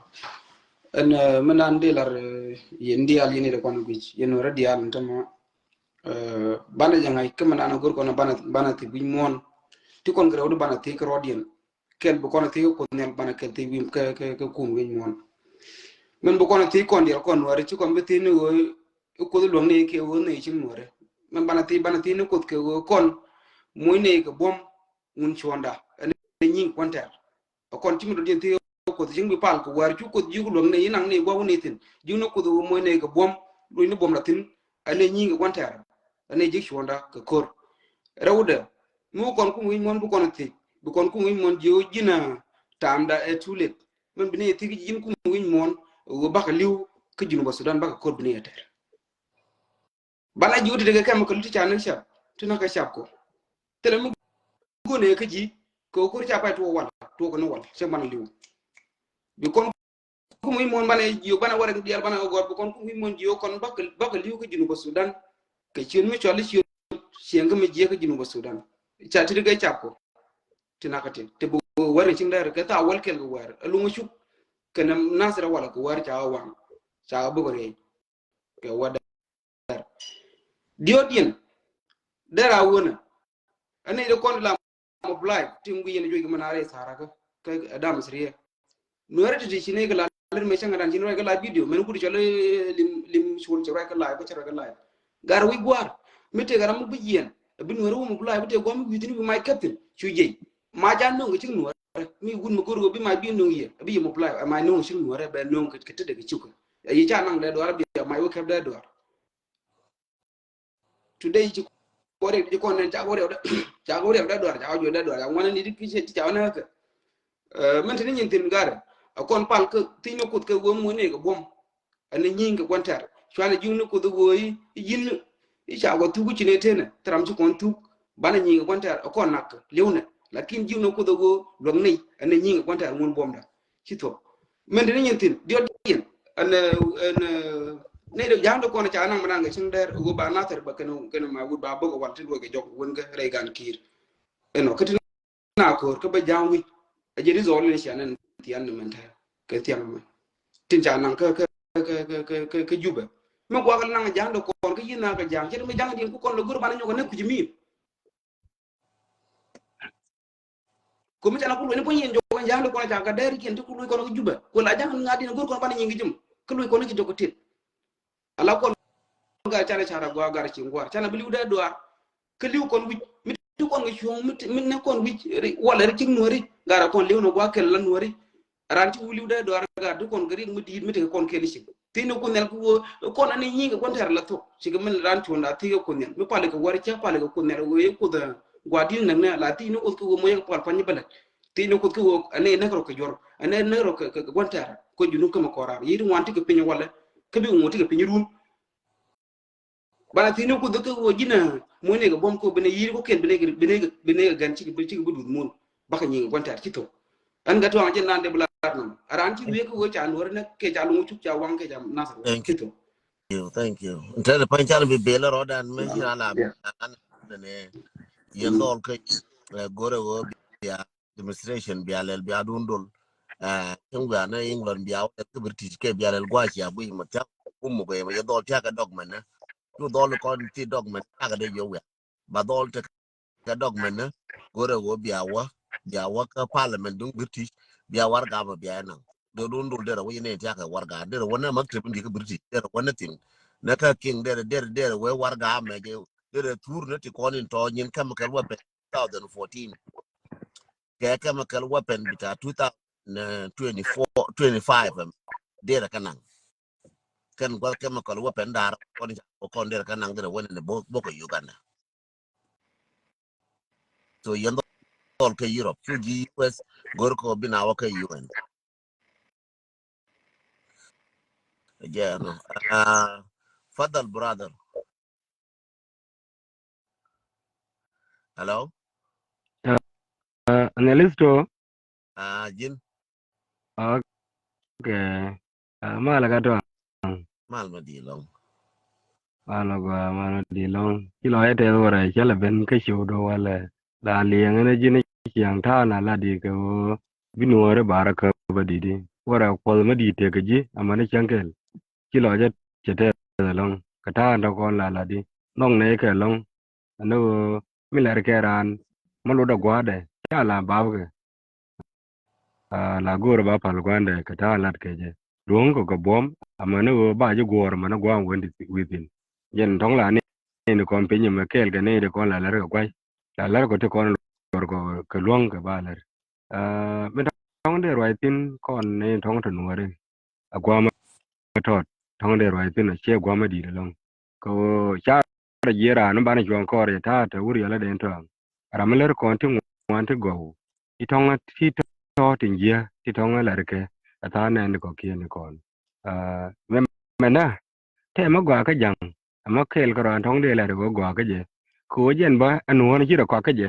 En, eh, menan di lar, eh, yen dial yen de kwan guic yen ra dial ntama. Eh, banɛ jɛ ŋa̱c kä mɛ naan a go̱r kɔn banɛ, banɛ thi wi̱c muɔ̱ɔ̱n. Ti kɔn kɛ rɛw di banɛ thi kɛ rɔɔdiɛn. Kɛl bi kɔn a thi kɛ Kuoth Nhial banɛ kɛl thi wi̱i̱ kä, kä, kä kum wi̱c muɔ̱ɔ̱n. Mɛn bi kɔn a thi kɔn diɛl kɔn nuäri ci kɔn bi thi ni ɣöö i Kuoth luäŋ ni kɛ ɣöö ni ci nuäri. Mɛn banɛ thi, banɛ thi ni Kuoth kɛ ɣöö kɔn muc ni kɛ buɔ̱m ŋun cuɔ̱nda. Ɛn ni nyiŋ kuɔn tɛr. A kɔn ci mi dɔ̱diɛn thi Kuoth cieŋ bi pal kɛ wäär cu Kuoth jiök luäŋ ni inaŋ ni gua̱w ni thi̱n. Ji̱ ni Kuoth ɣöö muɔ̱c ni kɛ buɔ̱m, luny ni buɔ̱m la thi̱n, ɛ ni nyi̱i̱ŋ kɛ gua̱n tɛ̈r, ɛ ni ji̱ cuɔ̱ɔ̱ŋda kɛ ko̱r. Rɛwdɛ, mi wä kɔn kum wi̱c muɔ̱n bi kɔn thiec, bi kɔn kum wi̱c muɔ̱n ji̱ ɣöö ji̱n a ta̱a̱mda ɛ too late. Min bi ni thiec ji̱n kum wi̱c muɔ̱n ɣöö bakɛ li̱w kä Junub Sudan bakɛ ko̱r bi ni ɛ tɛr. Bana ji̱ wä ti tekɛ kɛm kɛ luti ca näk cap ti näk kɛ cap kɔ. Thilɛ mi go̱o̱nɛ kä ji̱ kɛ wä ko̱r ca pay tuɔɔk wal, tuɔɔk kɛ ni wal cɛ bana li̱w. Bi kɔn kum wi̱c muɔ̱n bana jiök bana warɛ diaal bana gɔt bi kɔn kum wi̱c muɔ̱n jiök kɔn bakɛ, bakɛ li̱w kä Junub Sudan. Kɛ ciöt mi cɔal i̱ ciöt cieŋ kä mi jiäk kä Junub Sudan. Ca ti tekɛ cap kɔ ti näk kɛ ti ti bi wɛr ni cieŋ dɛr kɛ thaak wäl kɛl kɛ wɛr ɛ luŋ cuk. Kɛnɛ nasirɛ wal kɛ wɛr ca waŋ ca bä bä riɛc. Kɛ wä dɛr diɔt diɛn dɛr a wänä. Ɛn ni de kɔn la mop live ti ŋuic yɛn juɔc kɛ mɛ na rɛy thara kä kä adam siriɛ. Nuɛrɛ ti ti ci ni kɛ la lɛr mɛ cäŋ adan ci ni ruac kɛ la video mɛn kut cɔl lim lim cuɔl ci ruac kɛ live kä ci ruac kɛ live. Gar wi̱c gua̱a̱r mi tëë kɛ ram mi guic yɛn bi nuɛrɛ wä mop live bi tëë gua̱a̱r mi wi̱i̱ thi̱n bi mac käp thi̱n cu jiɛc. Mac a no̱ŋ kɛ cik nuɔrɛ mi wut mi go̱r ɣöö bi mac bi no̱ŋ yɛ bi yɛ mop live ɛ mac no̱ŋ cik nuɔrɛ bɛ no̱ŋ kɛ tetdɛ kɛ cuk kɛ. Ɛ yi ca naŋ dee duar bi ɛ mac wä kɛp dee duar. Today ci kɔn riɛk ci kɔn nɛn ca kɔn riɛk dee ca kɔn riɛk dee duar ca kɔn juɔc dee duar ca ŋuan ni di ki ci ca kɔn nɛn kɛ. Ɛ mɛn tini nyin thin garɛ ɛ kɔn pal kä thin ni kuth kɛ wee muɔ̱n ni kɛ buɔ̱m. Ɛn ni nyi̱i̱ŋ kɛ gua̱n tɛr cuanɛ ji̱ ni kuth ɛ wee i̱ yi̱n i̱ ca kɔn thuk i̱ ci ni tenɛ thɛram ci kɔn thuk. Banɛ nyi̱i̱ŋ kɛ gua̱n tɛr ɛ kɔn nak li̱wnɛ lakin ji̱ ni kuth ɛ wee luäk ni ɛn ni nyi̱i̱ŋ kɛ gua̱n tɛr ŋun buɔ̱mda. Ci thuɔ̱k mɛn tini nyin thin diɔt diɛn ɛn ɛn ni de ja̱a̱ŋ de kɔn ca naŋ mɛ naŋ kɛ cieŋ dɛr ɛ wee ba nathɛr ba kɛn kɛn ma wut ba bäk ɛ wal ti luɔc kɛ jɔk wen kɛ rɛy gan ki̱i̱r. ɛnɔ kä ti na ko̱r kä bä ja̱a̱ŋ wi̱c. A jɛ ri zɔɔl ni cia nɛn thian ni mɛn tɛ kɛ thiaŋ mɛ tin ca naŋ kä kä kä kä kä kä Jubɛ. Mi guak naŋ ja̱a̱ŋ dɔ kɔn kä yi̱n na kɛ ja̱a̱ŋ cɛ ti mi ja̱a̱ŋ diɛn ku kɔn lɛ go̱r banɛ nyɔk nɛ kui̱c mi. Komi ca na ku luɔ̱c ni puɔ̱ny yɛn jɔk ɛn ja̱a̱ŋ dɔ kɔn ca ka dɛɛr kiɛn ti ku luɔ̱c kɔn kä Jubɛ ku la ja̱a̱ŋ ŋa̱t diɛn go̱r kɔn banɛ nyiŋ ki jim kä luɔ̱c kɔn ki jɔk kä tit. Ala kɔn gar canɛ car a gɔaa gar ci ŋuar canɛ bi li̱w dee duaar. Kä li̱w kɔn wi̱c mi ti kɔn kɛ cuɔ̱ŋ mi ti mi ne kɔn wi̱c ri walɛ ri cik nuɔ̱ri. Gar a kɔn li̱w nɔ gɔaa kɛl la nuɔ̱ri. Ran ci wi̱c li̱w dee duaar gar ti kɔn kɛ riɛk mi di̱i̱t mi ti kɛ kɔn kɛl ci. Thi̱n ni kun nhial ki wee kɔn ani nyi̱i̱ŋ kɛ gua̱n tɛ̈r la thok ci kɛ min ran cuɔ̱n la thi̱n kɛ kun nhial mi pal kɛ wär cä pal kɛ kun nhial wee kuoth gua̱a̱r di̱t näk nɛ la thi̱n ni kuoth kɛ wee moc kɛ pal pa̱ny bä lät. Thi̱n ni kuoth kɛ wee ani näk rɔ kɛ juɔr ani näk rɔ kɛ kɛ gua̱n tɛ̈r. Kɔ junub kä mɛ kɔn raar yi̱t ŋuan ti kɛ piny walɛ kä bi ŋuɔ̱t ti kɛ piny run. Bana thi̱n ni kuoth kä wee ji̱n a muɔ̱nyni kɛ buɔ̱m kä wee bi ni yi̱t kɔ kiɛn bi ni kɛ bi ni kɛ bi ni kɛ gɛn cikɛ bi cikɛ bi duth muɔ̱n. Bakɛ nyiŋ gua̱n tɛ̈r ci thok. Ɛn kɛ tuaŋ jɛ nan dee bi lar nam a ran ci wiee kä wee ca nuɔ̱ri nɛ kɛ ca luŋ cuk ca waŋ kɛ ca nasar wee ci thok. Thank you, thank you. Tɛn pa̱ny can bi bel rɔɔdan mi ci na la an ne yɛn dhɔl kä go̱rɛ wee bia demonstration bia lɛl bia dun dol. Cäŋ bia ni England bia wä kä British kɛ bia lɛl gua̱a̱c ya guic ma thiak kum muk yɛ dhɔl tiak kɛ dɔk mɛnɛ. Cu dhɔl kɔn ti dɔk mɛnɛ tiak kɛ dee yɛ wiak ba dhɔl tek kɛ dɔk mɛnɛ. Go̱rɛ wä bia wä bia wä kä parliament duŋ British bia warga ma bia naŋ. Dee dun dol derɛ wä yɛ ni tiak kɛ warga derɛ wä ni makteb ni kä British derɛ wä ni thin. Ni kä king derɛ derɛ derɛ wä warga mɛ jɛ derɛ thur ni ti kɔn in tɔ nyin chemical weapon two thousand fourteen. Kɛ chemical weapon bita two thousand twenty-four twenty-five ɛm derɛ kä naŋ. Kɛn gua̱th chemical weapon dar kɔn ca kɔn derɛ kä naŋ derɛ wä ni bok bok Uganda. So yɛn dhɔl kä Europe cu ji̱ U S go̱r kɔ bi na wä kä U N. Jɛ no. Fadal brother. Hello. Analisto. Ji̱n. Okay. Mal ka tɔŋ. Mal ma di lɔŋ. Mal ma gɔaa mal ma di lɔŋ. Ci lɔ yɛ tɛth wä rɛy cä lɛ ben kä ciw do walɛ. La liɛŋ ni ji̱n ciaŋ ta̱a̱ na la di kɛ wä bi nuɔɔri barä kä bä di di wä rɛy kuɔth ma di tek kɛ ji̱ amani cäŋ kɛl. Ci lɔ jɛ cɛ tɛth ɛlɔŋ kɛ ta̱a̱ ni tɔ̱ kɔn la la di nhɔk nɛy kɛ ɛlɔŋ. Ɛn ni ɣöö mi lɛr kɛ raan ma lotdɛ gua̱a̱dɛ ca la bapkɛ. La go̱o̱rɛ ba pal gua̱ndɛ kɛ ta̱a̱ lat kɛ jɛ duɔ̱ŋ kɛ kɛ buɔ̱m. Amäni ɣöö ba ji̱ guɔ̱ɔ̱r amäni gua̱a̱m wen ti wi̱thin. Jɛn tɔ̱ŋ la ni ni kɔn piny ɛmɛ kɛɛl kɛ ni ti kɔn la lär kɛ gua̱c la lär kɔ ti kɔn luɔr kɔ kɛ luɔ̱ŋ kɛ ba lär. Mi tɔ̱ŋ dee ruac thi̱n kɔn ni tɔ̱ŋ tɔ nuɔ̱ɔ̱ri. A gua̱a̱mä tɔt tɔ̱ŋ dee ruac thi̱n a ciɛ gua̱a̱mä di̱i̱t ɛlɔ̱ŋ. Kɛ ɣöö ca rɔ jiɛ raan mi banɛ cuɔ̱ɔ̱ŋ kɔɔr yɛ ta̱a̱ te wur yɔlä den tɔ̱a̱ŋ. Ram mi lär kɔn ti ŋuan ti gɔw ti tɔ̱ŋä ti tɔ̱ ti jiɛ ti tɔ̱ŋä lär kɛ a tha̱a̱ nɛɛn ti kɔ̱kiɛn ti kɔn. Mɛ mɛnä tɛmɛ gɔaa kä ja̱ŋ. Ɛmɛ kɛɛl kɛ raan tɔ̱ŋ dee lär kɛ gɔaa kä jɛ kɛ ɣöö jɛn bä ɛn ɣöö ni ci rɔ kɔak kä jɛ.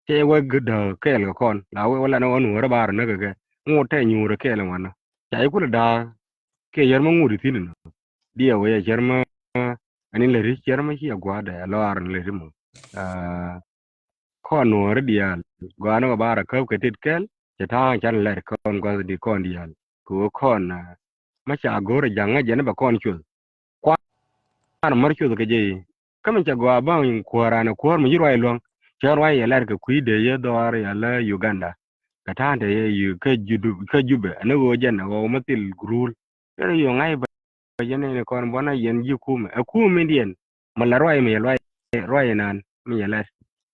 Cɛ wä gä dääk kɛɛl kɛ kɔn la wee wä lan ɣän wä rɔ bar näk kɛ kɛ ŋot tɛ nyuur kɛɛl ŋuan. Ca i̱ kulɛ da̱a̱k kiɛ yär mä ŋut i̱ thi̱n inɔ. Diɛ wee yɛ cär mä ɛn in lɛ ri̱c cär mä ci ɛ gua̱a̱dɛ ɛ lɔaar in lɛ ri̱c mɔ. Kɔn nuɔ̱ɔ̱ri diaal gɔaa ni wä bar ɛ käp kɛ tit kɛl cɛ ta̱a̱ŋ can lɛr kɔn gua̱th di kɔn diaal. Kɛ wee kɔn mä ca go̱o̱r ɛ ja̱ŋ ŋäc jɛn bɛ kɔn cuth. Kuan mär cuth kɛ jɛ i̱ kä mi cɛ gɔaa bäŋ kuäär an ɛ kuäär mi ci ruac luäŋ. Cɛ ruac yɛ lɛr kɛ kui̱ dee yɛ dhɔaar yɛ lä Uganda. Kɛ ta̱a̱n te yɛ kä Jubɛ ɛn ɣöö jɛn ɛ ɣɔw mi thil guruul. Yɛn ɛ yöŋ ŋa̱c bä jɛn ni kɔn buɔ̱n a yɛn ji̱ kumɛ ɛ kumɛ min diɛn. Mi la ruac mi yɛ ruac ruac inan mi yɛ lɛr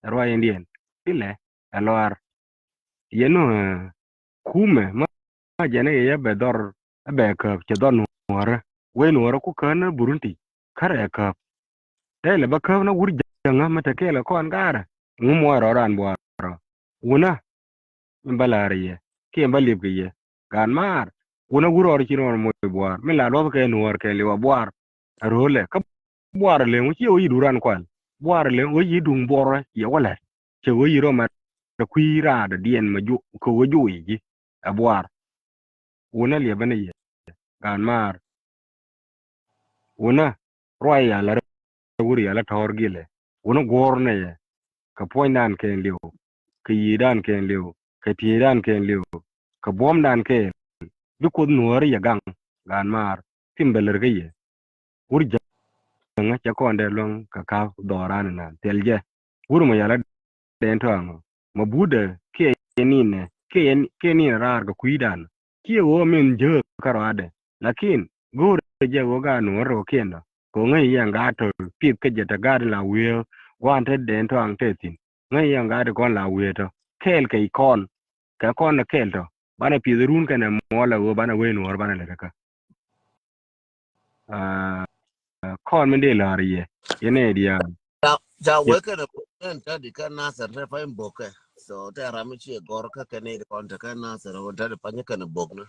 ɛ ruac in diɛn. Thilɛ ɛ lɔaar. Yɛn nu kumɛ ma jɛn i̱ yɛ bɛ dhɔr ɛ bɛ käp cɛ dhɔr nuɔ̱ɔ̱rä. Wec nuɔ̱ɔ̱rä ku kään ni Burundi kärɛ käp. Tɛlɛ bä käp ni wur jäŋä mi te kɛɛl kɛ kɔn gaarä. Ŋu muɔc rɔ raan buaarä wunä. Min bä la̱r yɛ kiɛ min bä liep kɛ yɛ. Gaan maar wunä wur rɔɔr ci rɔɔr moc buaar min la luɔth kɛ nuɔɔr kɛ liw a buaar. A ro̱o̱lɛ kä buaar leŋ wä ci wä yi duran kual. Buaar leŋ wä yi duŋ buɔrä yɛ wä lɛt cɛ wä yi rɔ mɛ. Rɛ kui̱ raadɛ diɛn mɛ kɛ wä juuc ji̱ a buaar. Wunä liɛpä ni yɛ gaan maar. Wunä ruac yalä rɛ wur yalä tɔ̱r gilɛ wunä guɔ̱r nɛ yɛ. Kɛ puɔ̱nydan kɛn liw kɛ yiëëdan kɛɛliw, kɛ tiëëdan kɛɛliw, kɛ buɔ̱mdan kɛɛl, bi Kuoth Nuɔ̱ɔ̱ri yɛ gaŋ, gaan maar, thim bɛ lär kä yɛ. Wur jäŋä cɛ kɔn dee luäŋ kɛ ka̱p dhɔran inan thil jɛ. Wur mɔ yala dee tɔ̱a̱ŋ mɔ budɛ kiɛ ninɛ kiɛ ninɛ raar kɛ kui̱dan. Kiɛ ɣöö min jääk kä rɔadɛ. Lakin go̱o̱rɛ jɛ ɣöö gaat Nuɔ̱ɔ̱r rɔ kiɛn dɔ kɛ ɣöö ŋäc yɛn gaat tɔ pieth kä jɛ te gaat in la wieew gua̱a̱n te dee tɔ̱a̱ŋ te thi̱n. Ŋäc yɛn gaat in kɔn la wieew tɔ kɛɛl kɛ ikɔn kɛ kɔn kɛɛl tɔ banɛ pieth run kɛnɛ muɔlɛ ɣöö banɛ wee Nuɔ̱ɔ̱r banɛ lɛ kä. Aa, kɔn mi dee la̱r yɛ yɛn ɛ diaal. Ca ca wee kɛn ɛ bok ni ɛn tɛ̈di kɛ Nasir tɛ pany bok kɛ. So tɛ ram mi ci gɔr kä kɛn ɛ kɔn te kɛ Nasir ɛ wä tɛ̈di pany kɛn ɛ bok ni.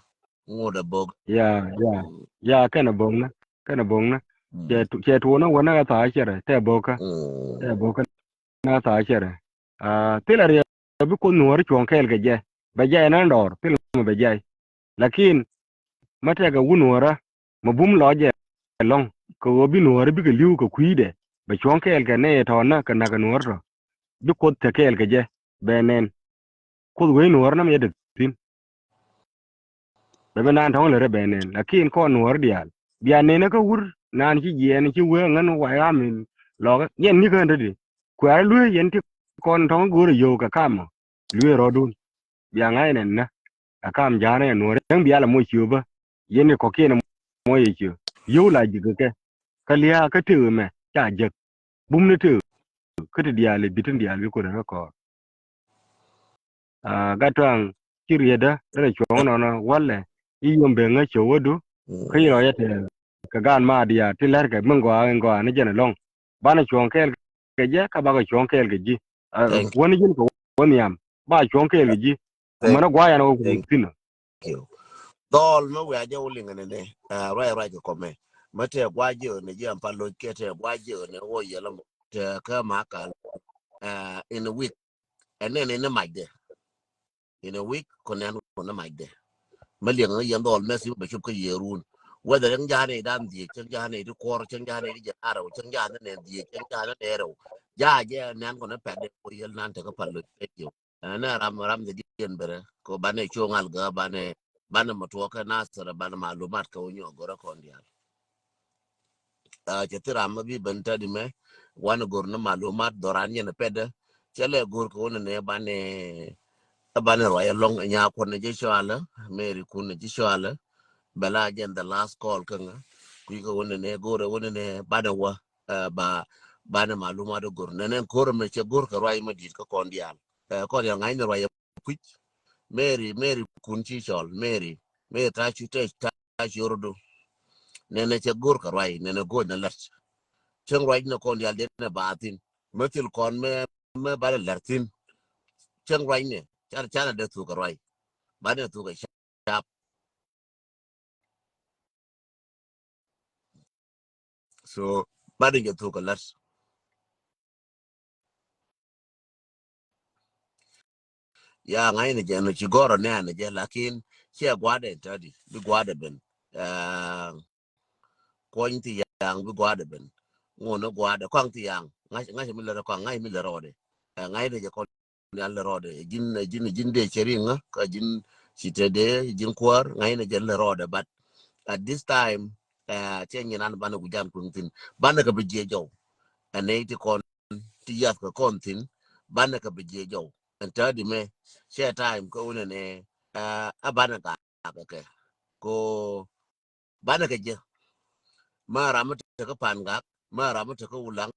Ŋut ɛ bok. Ya ya ya kɛn ɛ bok ni kɛn ɛ bok ni. Cɛ tu- cɛ tuɔn ɛ wä ni ɛ tha̱a̱ cɛrɛ tɛ bok kä tɛ bok kä. Na tha̱a̱ cɛrɛ. Aa, thilɛ riɛk bi Kuoth Nuɔ̱ɔ̱ri cuɔ̱ŋ kɛɛl kɛ jɛ bɛ jay ɛn ɛn dɔɔr thilɛ mɔ bɛ jay. Lakin mä tɛkɛ wun Nuɔ̱ɔ̱rä mɛ bum lɔ jɛ ɛlɔ̱ŋ kɛ ɣöö bi Nuɔ̱ɔ̱rä bikɛ li̱w kɛ kui̱dɛ bɛ cuɔ̱ŋ kɛɛl kɛ nɛy ɛ tɔ̱ɔ̱nä kɛ na̱k kɛ Nuɔ̱ɔ̱rä tɔ bi Kuoth te kɛɛl kɛ jɛ bɛ nɛn. Kuoth wec Nuɔ̱ɔ̱rä nɔmɔ yɛ te thi̱n. Bɛ bi naan tɔ̱ŋ lɛ rɛ bɛ nɛn lakin kɔn Nuɔ̱ɔ̱rä diaal bia nɛn kä wur naan ci jiɛɛn ci wee ŋän wac ram in lɔkä yɛn ni kään te di. Kuɛ̈rä luee yɛn ti kɔn tɔ̱ŋ go̱o̱rä yio̱w kɛ kamɔ luee rɔ̱dun. Bia ŋa̱c nɛn nä ɛ kam ja̱a̱n ɛ Nuɔ̱ɔ̱rä yäŋ bia lɛ moc ciöpä. Yɛn ti kɔ̱kiɛn ɛ moc ɛ ciö yio̱w la ji̱ kɛ kɛ kä lia̱a̱ kä tëë mɛ ca jek bum ni tëë kä ti diaal i̱ bi̱t tin diaal bi Kuoth ɛ kä kɔɔr. Aa, gat tuaŋ ci rietdä rɛn cuɔ̱ŋ nɔnɔ walɛ i̱ yom ben ŋäc cɛ wädu kä i̱ rɔyä tɛɛl kɛ gaan ma diaal ti lɛr kɛ min gɔaa in gɔaa ni jɛn ɛlɔ̱ŋ. Banɛ cuɔ̱ŋ kɛɛl kɛ jɛ kä bakɛ cuɔ̱ŋ kɛɛl kɛ ji̱. Aa, wäni ji̱n kɛ wä nhiam ba cuɔ̱ŋ kɛɛl kɛ ji̱. Mänä gua̱a̱c ɛn wä thi̱n. Dhɔl mä wiaa jɛ wä liŋ ɛnɛ nɛ ruac ruac kɛ kɔmɛ mä tɛ gua̱a̱c jɛ ɣän ji̱ ɛn pal loc kɛ tɛ gua̱a̱c jɛ ɣän wä yɛl ɛmɔ tɛ kä ma kal. In a week ɛn nɛn in macdɛ. In a week kɔ nɛn kɔ ni macdɛ. Mä liɛŋ yɛn dhɔl mɛ thim bɛ cop kä yɛ run. Whether cäŋ ja̱a̱n i̱ dan dhiec cäŋ ja̱a̱n i̱ ti kuɔr cäŋ ja̱a̱n i̱ ti jɛ arɛw cäŋ ja̱a̱n i̱ nɛn dhiec cɛŋ ja̱a̱n i̱ nɛn rɛw. Ja̱a̱ jɛ nɛn kɔ ni pɛt dɛ kɔ yɛl nan tekɛ pal loc kɛ jiw. Ɛn ɛ ram ram dhɛ diɛn bɛrɛ kɛ banɛ cuɔ ŋal gä banɛ banɛ mɛ tuɔɔk kɛ Nasir banɛ malumat kɛ wä nyuɔk gɔrä kɔn diaal. Cɛ thil ram mɛ bi ben tɛt imɛ wanɛ gor ni malumat dhɔran yɛn pɛtdä. Cɛ lɛ gor kɛ wä ni nɛ banɛ banɛ ruac ɛlɔŋ nya kuɔn ni ji̱ cɔalä Mary kun ni ji̱ cɔalä. Bɛ la jɛn the last call kä ŋä kui̱ kɛ wä ni nɛ gor ɛ wä ni nɛ banɛ wä. Ba banɛ malumat gor nɛ nɛ gor mɛ cɛ gor kɛ ruac mɛ di̱t kä kɔn diaal. Kɔn yɛn ŋa̱cni ruac ɛ kui̱c. Mary Mary kun ci cɔl Mary Mary ta̱a̱ cu tɛc ta̱a̱ cu ro̱du. Nɛnɛ cɛ go̱r kɛ ruac nɛnɛ go̱o̱c nɛ lɛt. Cäŋ ruac nɛ kɔn diaal dee nɛ ba thi̱n. Mä thil kɔn mɛ mɛ ba lɛ lɛr thi̱n. Cäŋ ruac nɛ can can a dee thuk kɛ ruac. Ba nɛ thuk kɛ cap. So ba dee jɛ thuk kɛ lɛt. Ya ŋa̱cni jɛ nɔ ci gɔrɔ nɛɛni jɛ lakin ciɛ gua̱dɛ tɔ̱di bi gua̱dɛ ben. Kuɔny ti yaŋ bi gua̱dɛ ben. Ŋun ni gua̱dɛ kɔaŋ ti yaŋ ŋa̱c ŋa̱c mi lɛ rɔ kɔaŋ ŋa̱c mi lɛ rɔɔdɛ. Ŋa̱cni jɛ kɔn ni an lɛ rɔɔdɛ ji̱n ji̱n ji̱n dee cɛ riŋä kä ji̱n ci te dee ji̱n kuäär ŋa̱cni jɛ lɛ rɔɔdɛ but at this time. Cɛ nyin an banɛ ku jan kuŋ thin banɛ kɛ bi jiɛ jɔw. Ɛn nɛy ti kɔn ti yath kɛ kɔn thin banɛ kɛ bi jiɛ jɔw. Ɛn täädi mɛ cɛ time kä wunɛ nɛ a banɛ gak kɛ kɛ ko banɛ kɛ jɛ. Ma ram mi tekä pan gak ma ram mi tekä wulaŋ.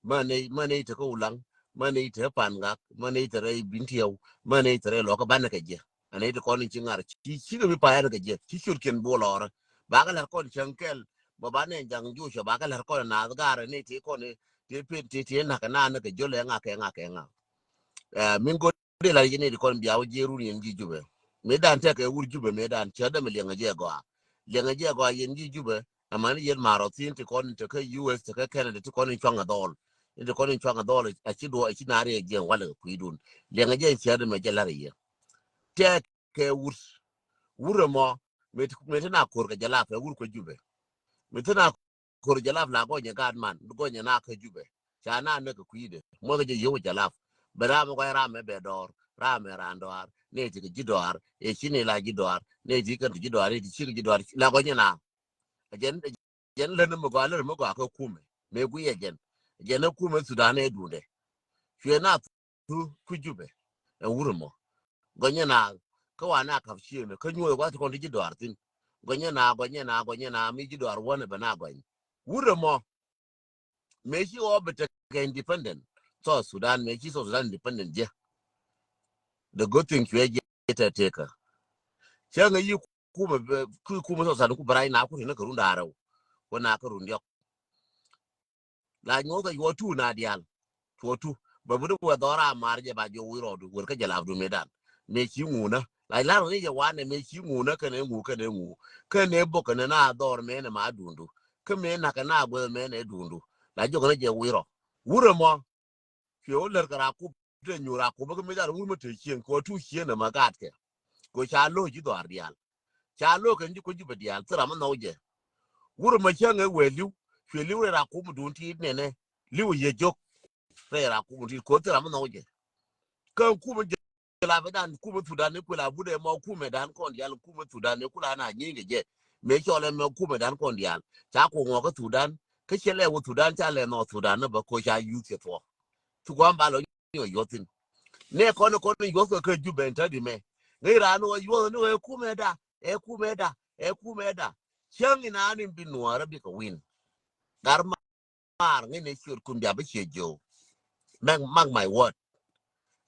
Ma nɛy ma nɛy tekä wulaŋ ma nɛy tekä pan gak ma nɛy te rɛy bin tiɛw ma nɛy te rɛy lɔkä banɛ kɛ jɛ. Ɛn nɛy ti kɔn in ci ŋar ci cikɛ bi payan kɛ jɛ ci ciötkiɛn bi wä lɔrä. Bakɛ lɛr kɔn cäŋ kɛl bä banɛ jaŋ jucä bakɛ lɛr kɔn naath garɛ nɛy ti kɔn ti pin ti ti nak na ni kɛ jol ɛ ŋa kɛ ŋa kɛ ŋa. Min go de la yini di kɔn bia wä jerun yen ji Jubɛ. Mi dan tɛ kɛ wur Jubɛ mi dan cɛ dɛ mi liɛŋ jɛ gɔa. Liɛŋ jɛ gɔa yen ji Jubɛ. Aman yen marɔ thin ti kɔn te kɛ U S te kɛ Canada ti kɔn in cɔŋ a dhɔl. Ti kɔn in cɔŋ a dhɔl a ci duɔ a ci nari a jiɛn walɛ kɛ kuidun. Liɛŋ jɛ cɛ dɛ mi jɛ lar yɛ. Tɛ kɛ wur wur mɔ mi ti na kor kɛ jɛ la kɛ wur kɛ Jubɛ. Mi ti na kor jalap la gɔnyɛ gaat man bi gɔnyɛ na kä Jubɛ. Ca na näk kɛ kui̱dɛ muɔth kɛ jɛ yio̱w jalap. Bɛ ram mɛ gɔny ram mɛ bɛ dɔɔr, ram mɛ ran dɔɔr, nɛ ti kɛ ji̱ dɔɔr, ɛ ci ni la ji̱ dɔɔr, nɛ ti kɛ ji̱ dɔɔr, nɛ ti ci kɛ ji̱ dɔɔr, la gɔny na. Jɛn, jɛn län mɛ gɔaa, län mɛ gɔaa kɛ kumɛ, mɛ gui ɛ jɛn. Jɛn ɛ kumɛ Sudan ɛ duundɛ. Cuɛ na thu ku Jubɛ, ɛ wurɛ mɔ. Gɔnyɛ na, kä wa na kap ciëmɛ, kä nyuɔth wa ti kɔn ti ji̱ dɔɔr thin. Gɔnyɛ na, gɔnyɛ na, gɔnyɛ na, mi ji̱ dɔɔr wänɛ bɛ na gɔny. Wurɛ mɔ. Mëë ci ɣɔɔ bɛ tekɛ independent South Sudan, mëë ci South Sudan independent jɛ. The good thing cuɛ jɛ tɛ tekä. Cä ŋä yi kumɛ, ku kumɛ South Sudan ku bɛ rac na ku ri na kɛ run da̱ŋ rɛw. Ku na kɛ run diɔk. La nyuɔth kɛ yuɔ tu na dial. Tuɔ tu. Bɛ bi di wɛ dhɔra mar jɛ ba jɛ wi̱i̱ rɔɔdu wër kä jɛ lap du mëë dan. Mëë ci ŋunä. La lar ni jɛ wanɛ mëë ci ŋunä kɛnɛ ŋu kɛnɛ ŋu. Kɛnɛ bok kɛnɛ na dhɔr mëë nɛ ma dundu. Kä mëë nakɛ na guɛth mëë nɛ dundu. La jok ni jɛ wi̱i̱ rɔ. Wurɛ mɔ. Cuɛ wä lär kɛ Rakup te nyu Rakup kä mi jal wur mi te cieŋ kɛ wä tu cieŋ nɛ ma gaat kɛ. Kɛ ca lo̱c ji̱ dhɔaar diaal. Ca lo̱c kɛ ji̱ kɛ ji̱ bɛ diaal thil ram mi nhɔk jɛ. Wur mɛ cäŋ ɛ wee li̱w. Cuɛ li̱w rɛy Rakup mi duun tiit nɛnɛ. Li̱w yɛ jok. Rɛy Rakup mi tiit kɛ wä thil ram mi nhɔk jɛ. Kä kumɛ jɛ la bɛ dan kumɛ Thudan ni kuɛ la budɛ mɔ kumɛ dan kɔn diaal kumɛ Thudan ni kula na nyiŋ kɛ jɛ. Mëë cɔl ɛmɛ kumɛ dan kɔn diaal. Ca ku ŋɔk kä Thudan. Kä cɛ lɛ wä Thudan ca lɛ nhɔk Thudan ni bä ko ca yuth cɛ thuɔk. Thukuan ba lɔ nyuɔ yuɔth thin. Nɛ kɔn kɔn yuɔth kɛ kɛ Jubɛ in tädi mɛ. Ŋäc raan wä yuɔth ni wä ɛ kumɛ da, ɛ kumɛ da, ɛ kumɛ da. Cäŋ in an in bi nuɔɔrä bikɛ win. Gar maar ŋäc ni ciöt kun bia bä ciɛ jiöw. Mark, mark my word.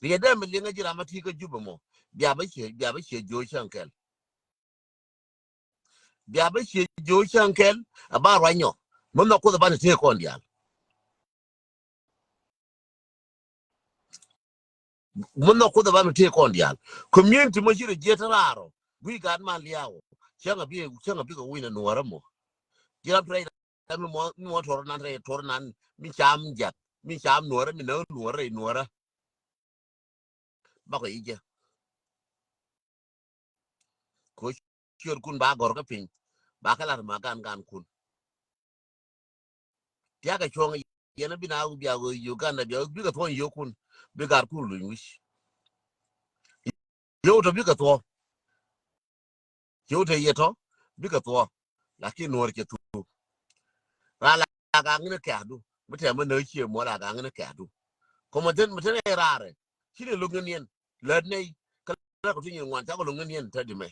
Riɛ dee mi liŋä ji̱ ram a ti kä Jubɛ mɔ. Bia bä ciɛ, bia bä ciɛ jiöw cäŋ kɛl. Bia bä ciɛ jiöw cäŋ kɛl a ba ruany nyɔ. Mi nhɔk Kuoth a ban tëë kɔn diaal. Mi nhɔk Kuoth a ban tëë kɔn diaal. Community mɔ ci rɛ jiɛ te raarɔ. Gui gat man liaw. Cäŋ a bi, cäŋ a bi kɛ wi̱n a nuɔrä mɔ. Ji̱ ram te rɛy mi mɔ, mi mɔ tuɔr nan rɛy tuɔr nan. Mi cam jat. Mi cam nuɔrä, mi näk nuɔrä rɛy nuɔrä. Bakɔ i̱ jɛ. Ko ciöt kun ba gɔr kä piny. Ba kä lat ma gan gan kun. Tiakɛ cuɔ̱ŋ yɛn a bi na bia wee Uganda bia bikɛ thuɔ̱ŋ yio̱o̱kun. Bi gar kun luny wi̱c. Yio̱w tɔ bikɛ thuɔ̱ŋ. Yio̱w tɔ yɛ tɔ bikɛ thuɔ̱ŋ. Lakin nuɔr cɛ thuk. Raa la gaŋ ni kɛ̈ɛ̈du. Mi tɛmɛ nä cie muɔ la gaŋ ni kɛ̈ɛ̈du. Kɔmɛ thin mi thin ɛ raarɛ. Ci ni lo̱ŋ ni niɛn. Lät nɛy. Kä lät kɔ ti nyin ŋuan cakɔ lo̱ŋ ni niɛn te di mɛ.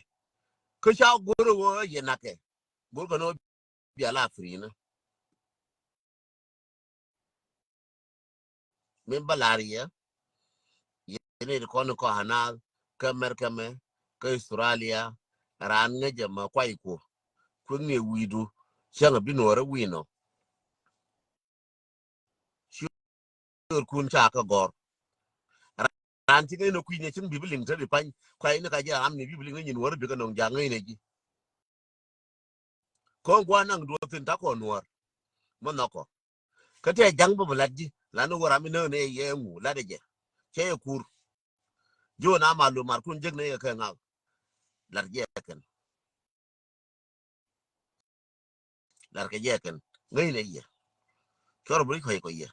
Kä ca go̱r ɛ wee yɛ nakɛ. Go̱r kɛ ni wä bia la firi̱nä. Min bä lar yɛ. Yɛn i̱ kɔn kɔ Anath kä America mɛ kä Australia. Raan ŋäcɛ mɛ kuay ku kuek ni wi̱i̱du. Cäŋ a bi nuɔrä wi̱i̱nɔ. Ciöötkun ca kä gɔr. Raan ci ŋäcnɛ kui̱ ni cäŋ bi bi liŋ te di pany kuay ni ka jɛ ram ni bi bi liŋ ni nyin wärä bi kä nɔŋ ja̱ ŋäcnɛ ji̱. Kɔn gua̱a̱r naŋ duɔth thi̱n ta̱kɔ nuɔ̱ɔ̱r. Mɔ nhɔkɔ. Kä tɛ ja̱ŋ bä bä lat ji̱ lan ni wä ram mi näk ni yɛ ŋu lat jɛ. Cɛ yɛ kur. Ji̱ wä na ma lu mar kun jek ni yɛ kɛ ŋa̱k. Lat jɛ kɛn. Lat kɛ jɛ kɛn. Ŋäc ni yɛ. Cɔr bä ri kɔc kɔ yɛ.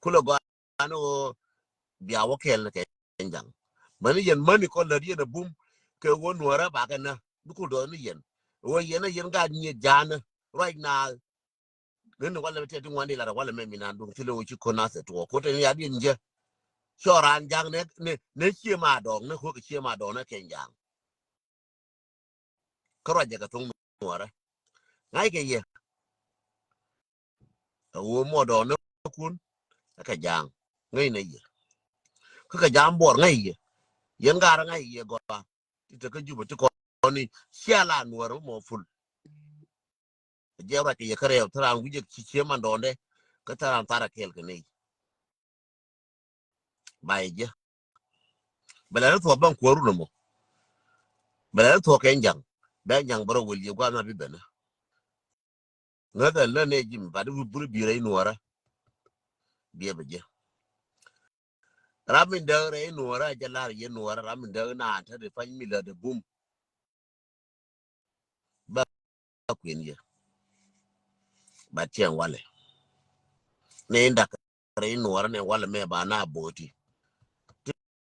Kulɛ gɔaa ni wä bia wä kɛɛl ni kɛ ja̱ŋ. Mäni yɛn mäni kɔ lät yɛn a bum kɛ wä nuɔrä bakɛ nä. Bi kul dɔɔni yɛn. Wä yɛn a yɛn gaat nyiet ja̱a̱nä. Ruac naath. Ŋän ni walɛ mi tɛt ti ŋuan di lat walɛ mɛ mi naan duŋ thilɛ wä ci ko̱n nath ɛ tuɔɔk ko̱n tɛn ya diɛn jɛ. Cɔ raan ja̱a̱ŋ nɛ nɛ nɛ cie ma dɔɔŋ nɛ ko̱k cie ma dɔɔŋ nɛ kɛn ja̱a̱ŋ. Kä ruac jɛ kɛ thoŋ nuɔrä. Ŋa̱ckɛ yɛ. Ɛ ɣöö muɔdɔɔn ni kun ɛ kɛ ja̱a̱ŋ ŋäcnɛ yɛ. Kä kɛ ja̱a̱ŋ buɔr ŋäc yɛ. Yɛn gaarä ŋa̱c yɛ gɔaa ti te kä Jubɛ ti kɔn ni cia la nuɔrä mɔ ful. Ɛ jɛ ruac kɛ yɛ kä rɛw te raan wi̱cɛ ci cie mandɔɔndɛ kä te raan tharɛ kɛɛl kɛ nɛy. Ba yɛ jɛ. Bɛ la ni thuɔk bän kuäär run ɛmɔ. Bɛ la ni thuɔk kɛ njaŋ. Bɛ njaŋ bɛ rɔ wel yɛ gua̱a̱th na bi bɛnä. Ŋäth ɛn lä nɛ ji̱ mi bat i̱ wut buri bi rɛy nuɔɔrä. Biɛ bɛ jɛ. Ram min däk rɛy nuɔɔrä jɛ lar yɛ nuɔɔrä ram min däk naan te ri pany mi lät ɛ bum. Ba kuën yɛ. Ba cɛn walɛ. Ni dak rɛy nuɔrä ni walɛ mɛ ba na boti.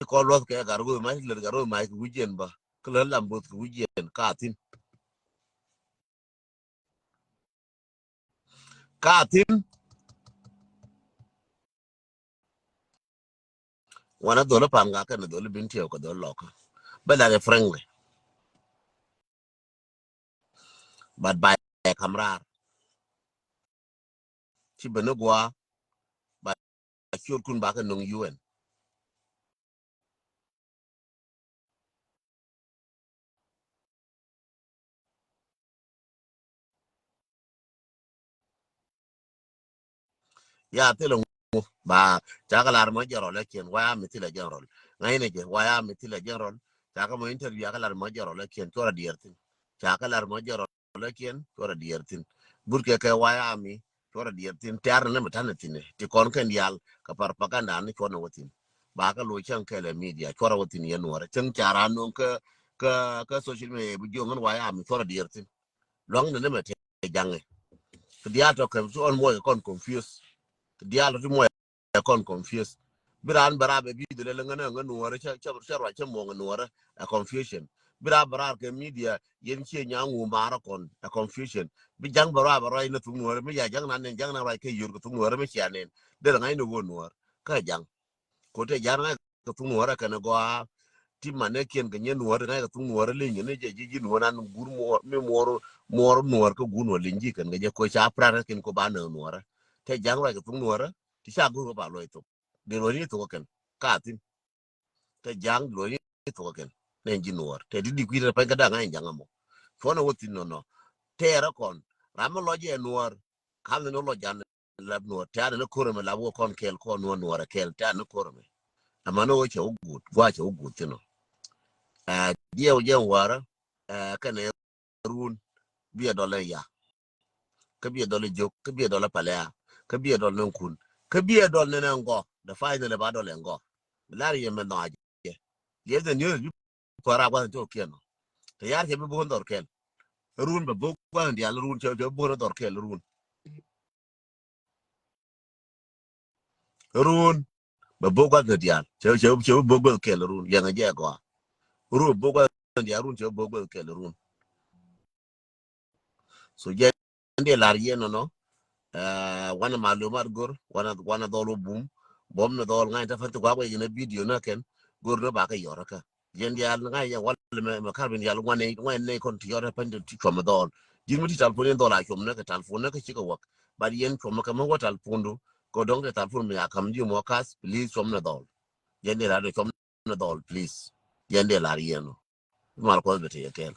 kɔn luɔth kɛ gat ro̱o̱ mac, lät gat ro̱o̱ mac kɛ wi̱c yɛn bä. Kä lät lam bo̱th kɛ wi̱c yɛn ka thi̱n. Ka thi̱n. Wanɛ dhol i̱ pa̱n ka kɛn dhol i̱ bin tiɛw kɛ dhol lɔkä. Bɛ lat i̱ frankly. But ba ɛ kam raar. Ci ben i̱ gua̱a̱ ba ciötkun ba kɛ no̱ŋ U N. Ya thilɛ ŋu ba ca kɛ lar mɔ jɛrɔl ɛ kiɛn waya mi thilɛ jɛrɔl. Ŋa̱cnɛ jɛ waya mi thilɛ jɛrɔl. Ca kɛ mɔ interview a kɛ lar mɔ jɛrɔl ɛ kiɛn cuɔrɛ diɛɛr thi̱n. Ca kɛ lar mɔ jɛrɔl ɛ kiɛn cuɔrɛ diɛɛr thi̱n. Burkɛ kɛ waya mi cuɔrɛ diɛɛr thi̱n tɛ̈r ni lɛ mi ta̱nɛ thi̱n ti kɔn kɛn diaal kɛ propaganda ni cuɔrɛ wä thi̱n. Ba kɛ loc cäŋ kɛlɛ media cuɔrɛ wä thi̱n yɛn nuɔrɛ cäŋ ca raan no̱o̱ŋ kä kä kä social media bi jiɔŋ ŋän waya mi cuɔrɛ diɛɛr thi̱n. Luaŋ ni lɛ mi tɛ jaŋɛ. Ti diaal tɔ kɛ cuɔn muɔc kɛ kɔn confuse. Ti diaal tɔ ti muɔc ɛ kɔn confuse. Bi raan bɛ raar bɛ bi dhilɛ lɛ ŋän ɛ ŋän nuɔrɛ cä cä cä ruac cä muɔŋ nuɔrɛ ɛ confusion. Bi raan bɛ raar kɛ media yɛn ciɛ nyaŋ wu maarä kɔn ɛ confusion. Bi jaŋ bɛ raar bɛ ruac ni thuk nuɔrɛ mi ya jaŋ nan nɛn jaŋ nan ruac kɛ yur kɛ thuk nuɔrɛ mi cia nɛn. Derɛ ŋa̱c ni wä nuɔr kä jaŋ. Kote jaŋ ŋa̱c kɛ thuk nuɔrɛ kɛn gɔaa. Ti manɛ kiɛn kɛ nyɛ nuɔrɛ ŋa̱c kɛ thuk nuɔrɛ liŋ ni jɛ ji̱ ji̱ nuɔrɛ nan gur muɔr mi muɔr muɔr nuɔr kɛ gur nuɔr liŋ ji̱ kɛn kɛ jɛ ko ca prat kɛn ko ba nɛ nuɔrɛ. Te jaŋ ruac kɛ thuk nuɔrɛ. Ti ca go̱r kɛ ba luɔc thok. Dee luɔc ni thok kɛn ka thi̱n. Te jaŋ luɔc ni thok kɛn nɛ ji̱ nuɔr te di di kui̱ te pɛn kä daŋ a in jaŋ amɔ. Cuɔn a wä thi̱n nɔnɔ. Tɛɛrɛ kɔn ram mi lɔc yɛ nuɔr. Kam ni ni lɔc jan lap nuɔr te a ni ni ko̱r ɛmɛ lap wä kɔn kɛɛl kɔn nuɔr nuɔr ɛ kɛɛl te a ni ko̱r ɛmɛ. Ɛmɛ ni wä cɛ wä guut gua cɛ wä guut thi̱n nɔ. Ɛ diɛw jɛ warä. Ɛ kɛn ɛ run. Biɛ dɔl ɛ ya. Kä biɛ dɔl ɛ jok kä biɛ dɔl ɛ palɛa. Kä biɛ dɔl ni kun kä biɛ dɔl ni ni ŋgɔ. The final ɛ ba dɔl ɛ ŋgɔ. Lar yɛ mɛ nhɔa jɛ. Liɛ the news bi pɔra guath ni tɔkiɛn nɔ. Te yar cɛ bi bok ni dhɔr kɛl. Run bɛ bok guath ni dial run cɛ cɛ bi bok ni dhɔr kɛl run. Run bɛ bok guath ni dial cɛ cɛ cɛ bi bok guath kɛl run yɛŋɛ jɛ gɔa. Run bok guath ni dial run cɛ bi bok guath kɛl run. So jɛ ndi lar yɛ nɔnɔ. Wanɛ malumat gor wanɛ wanɛ dhɔl wä bum. Bom ni dhɔl ŋa̱c ta fɛn ti guak wɛ yɛn a video na kɛn gor ni ba kɛ yɔr kä. Jɛn dial ŋa̱c yɛ wal mɛ mɛ kar bin dial ŋuan nɛ ŋuan nɛ kɔn ti yɔr ta fɛn ti cuɔm dhɔl. Ji̱n mi ti talpon yɛn dhɔl a cuɔm nɛ kɛ talpon nɛ kɛ cikɛ wak. But yɛn cuɔm kɛ mɛ wä talpon du kɛ dɔŋ kɛ talpon mi a kam ji̱ mɔ kas please cuɔm nɛ dhɔl. Jɛn dial a dɔ cuɔm nɛ dhɔl please. Jɛn dial lar yɛ nɔ. Mal kɔn bɛ ti yɛ kɛl.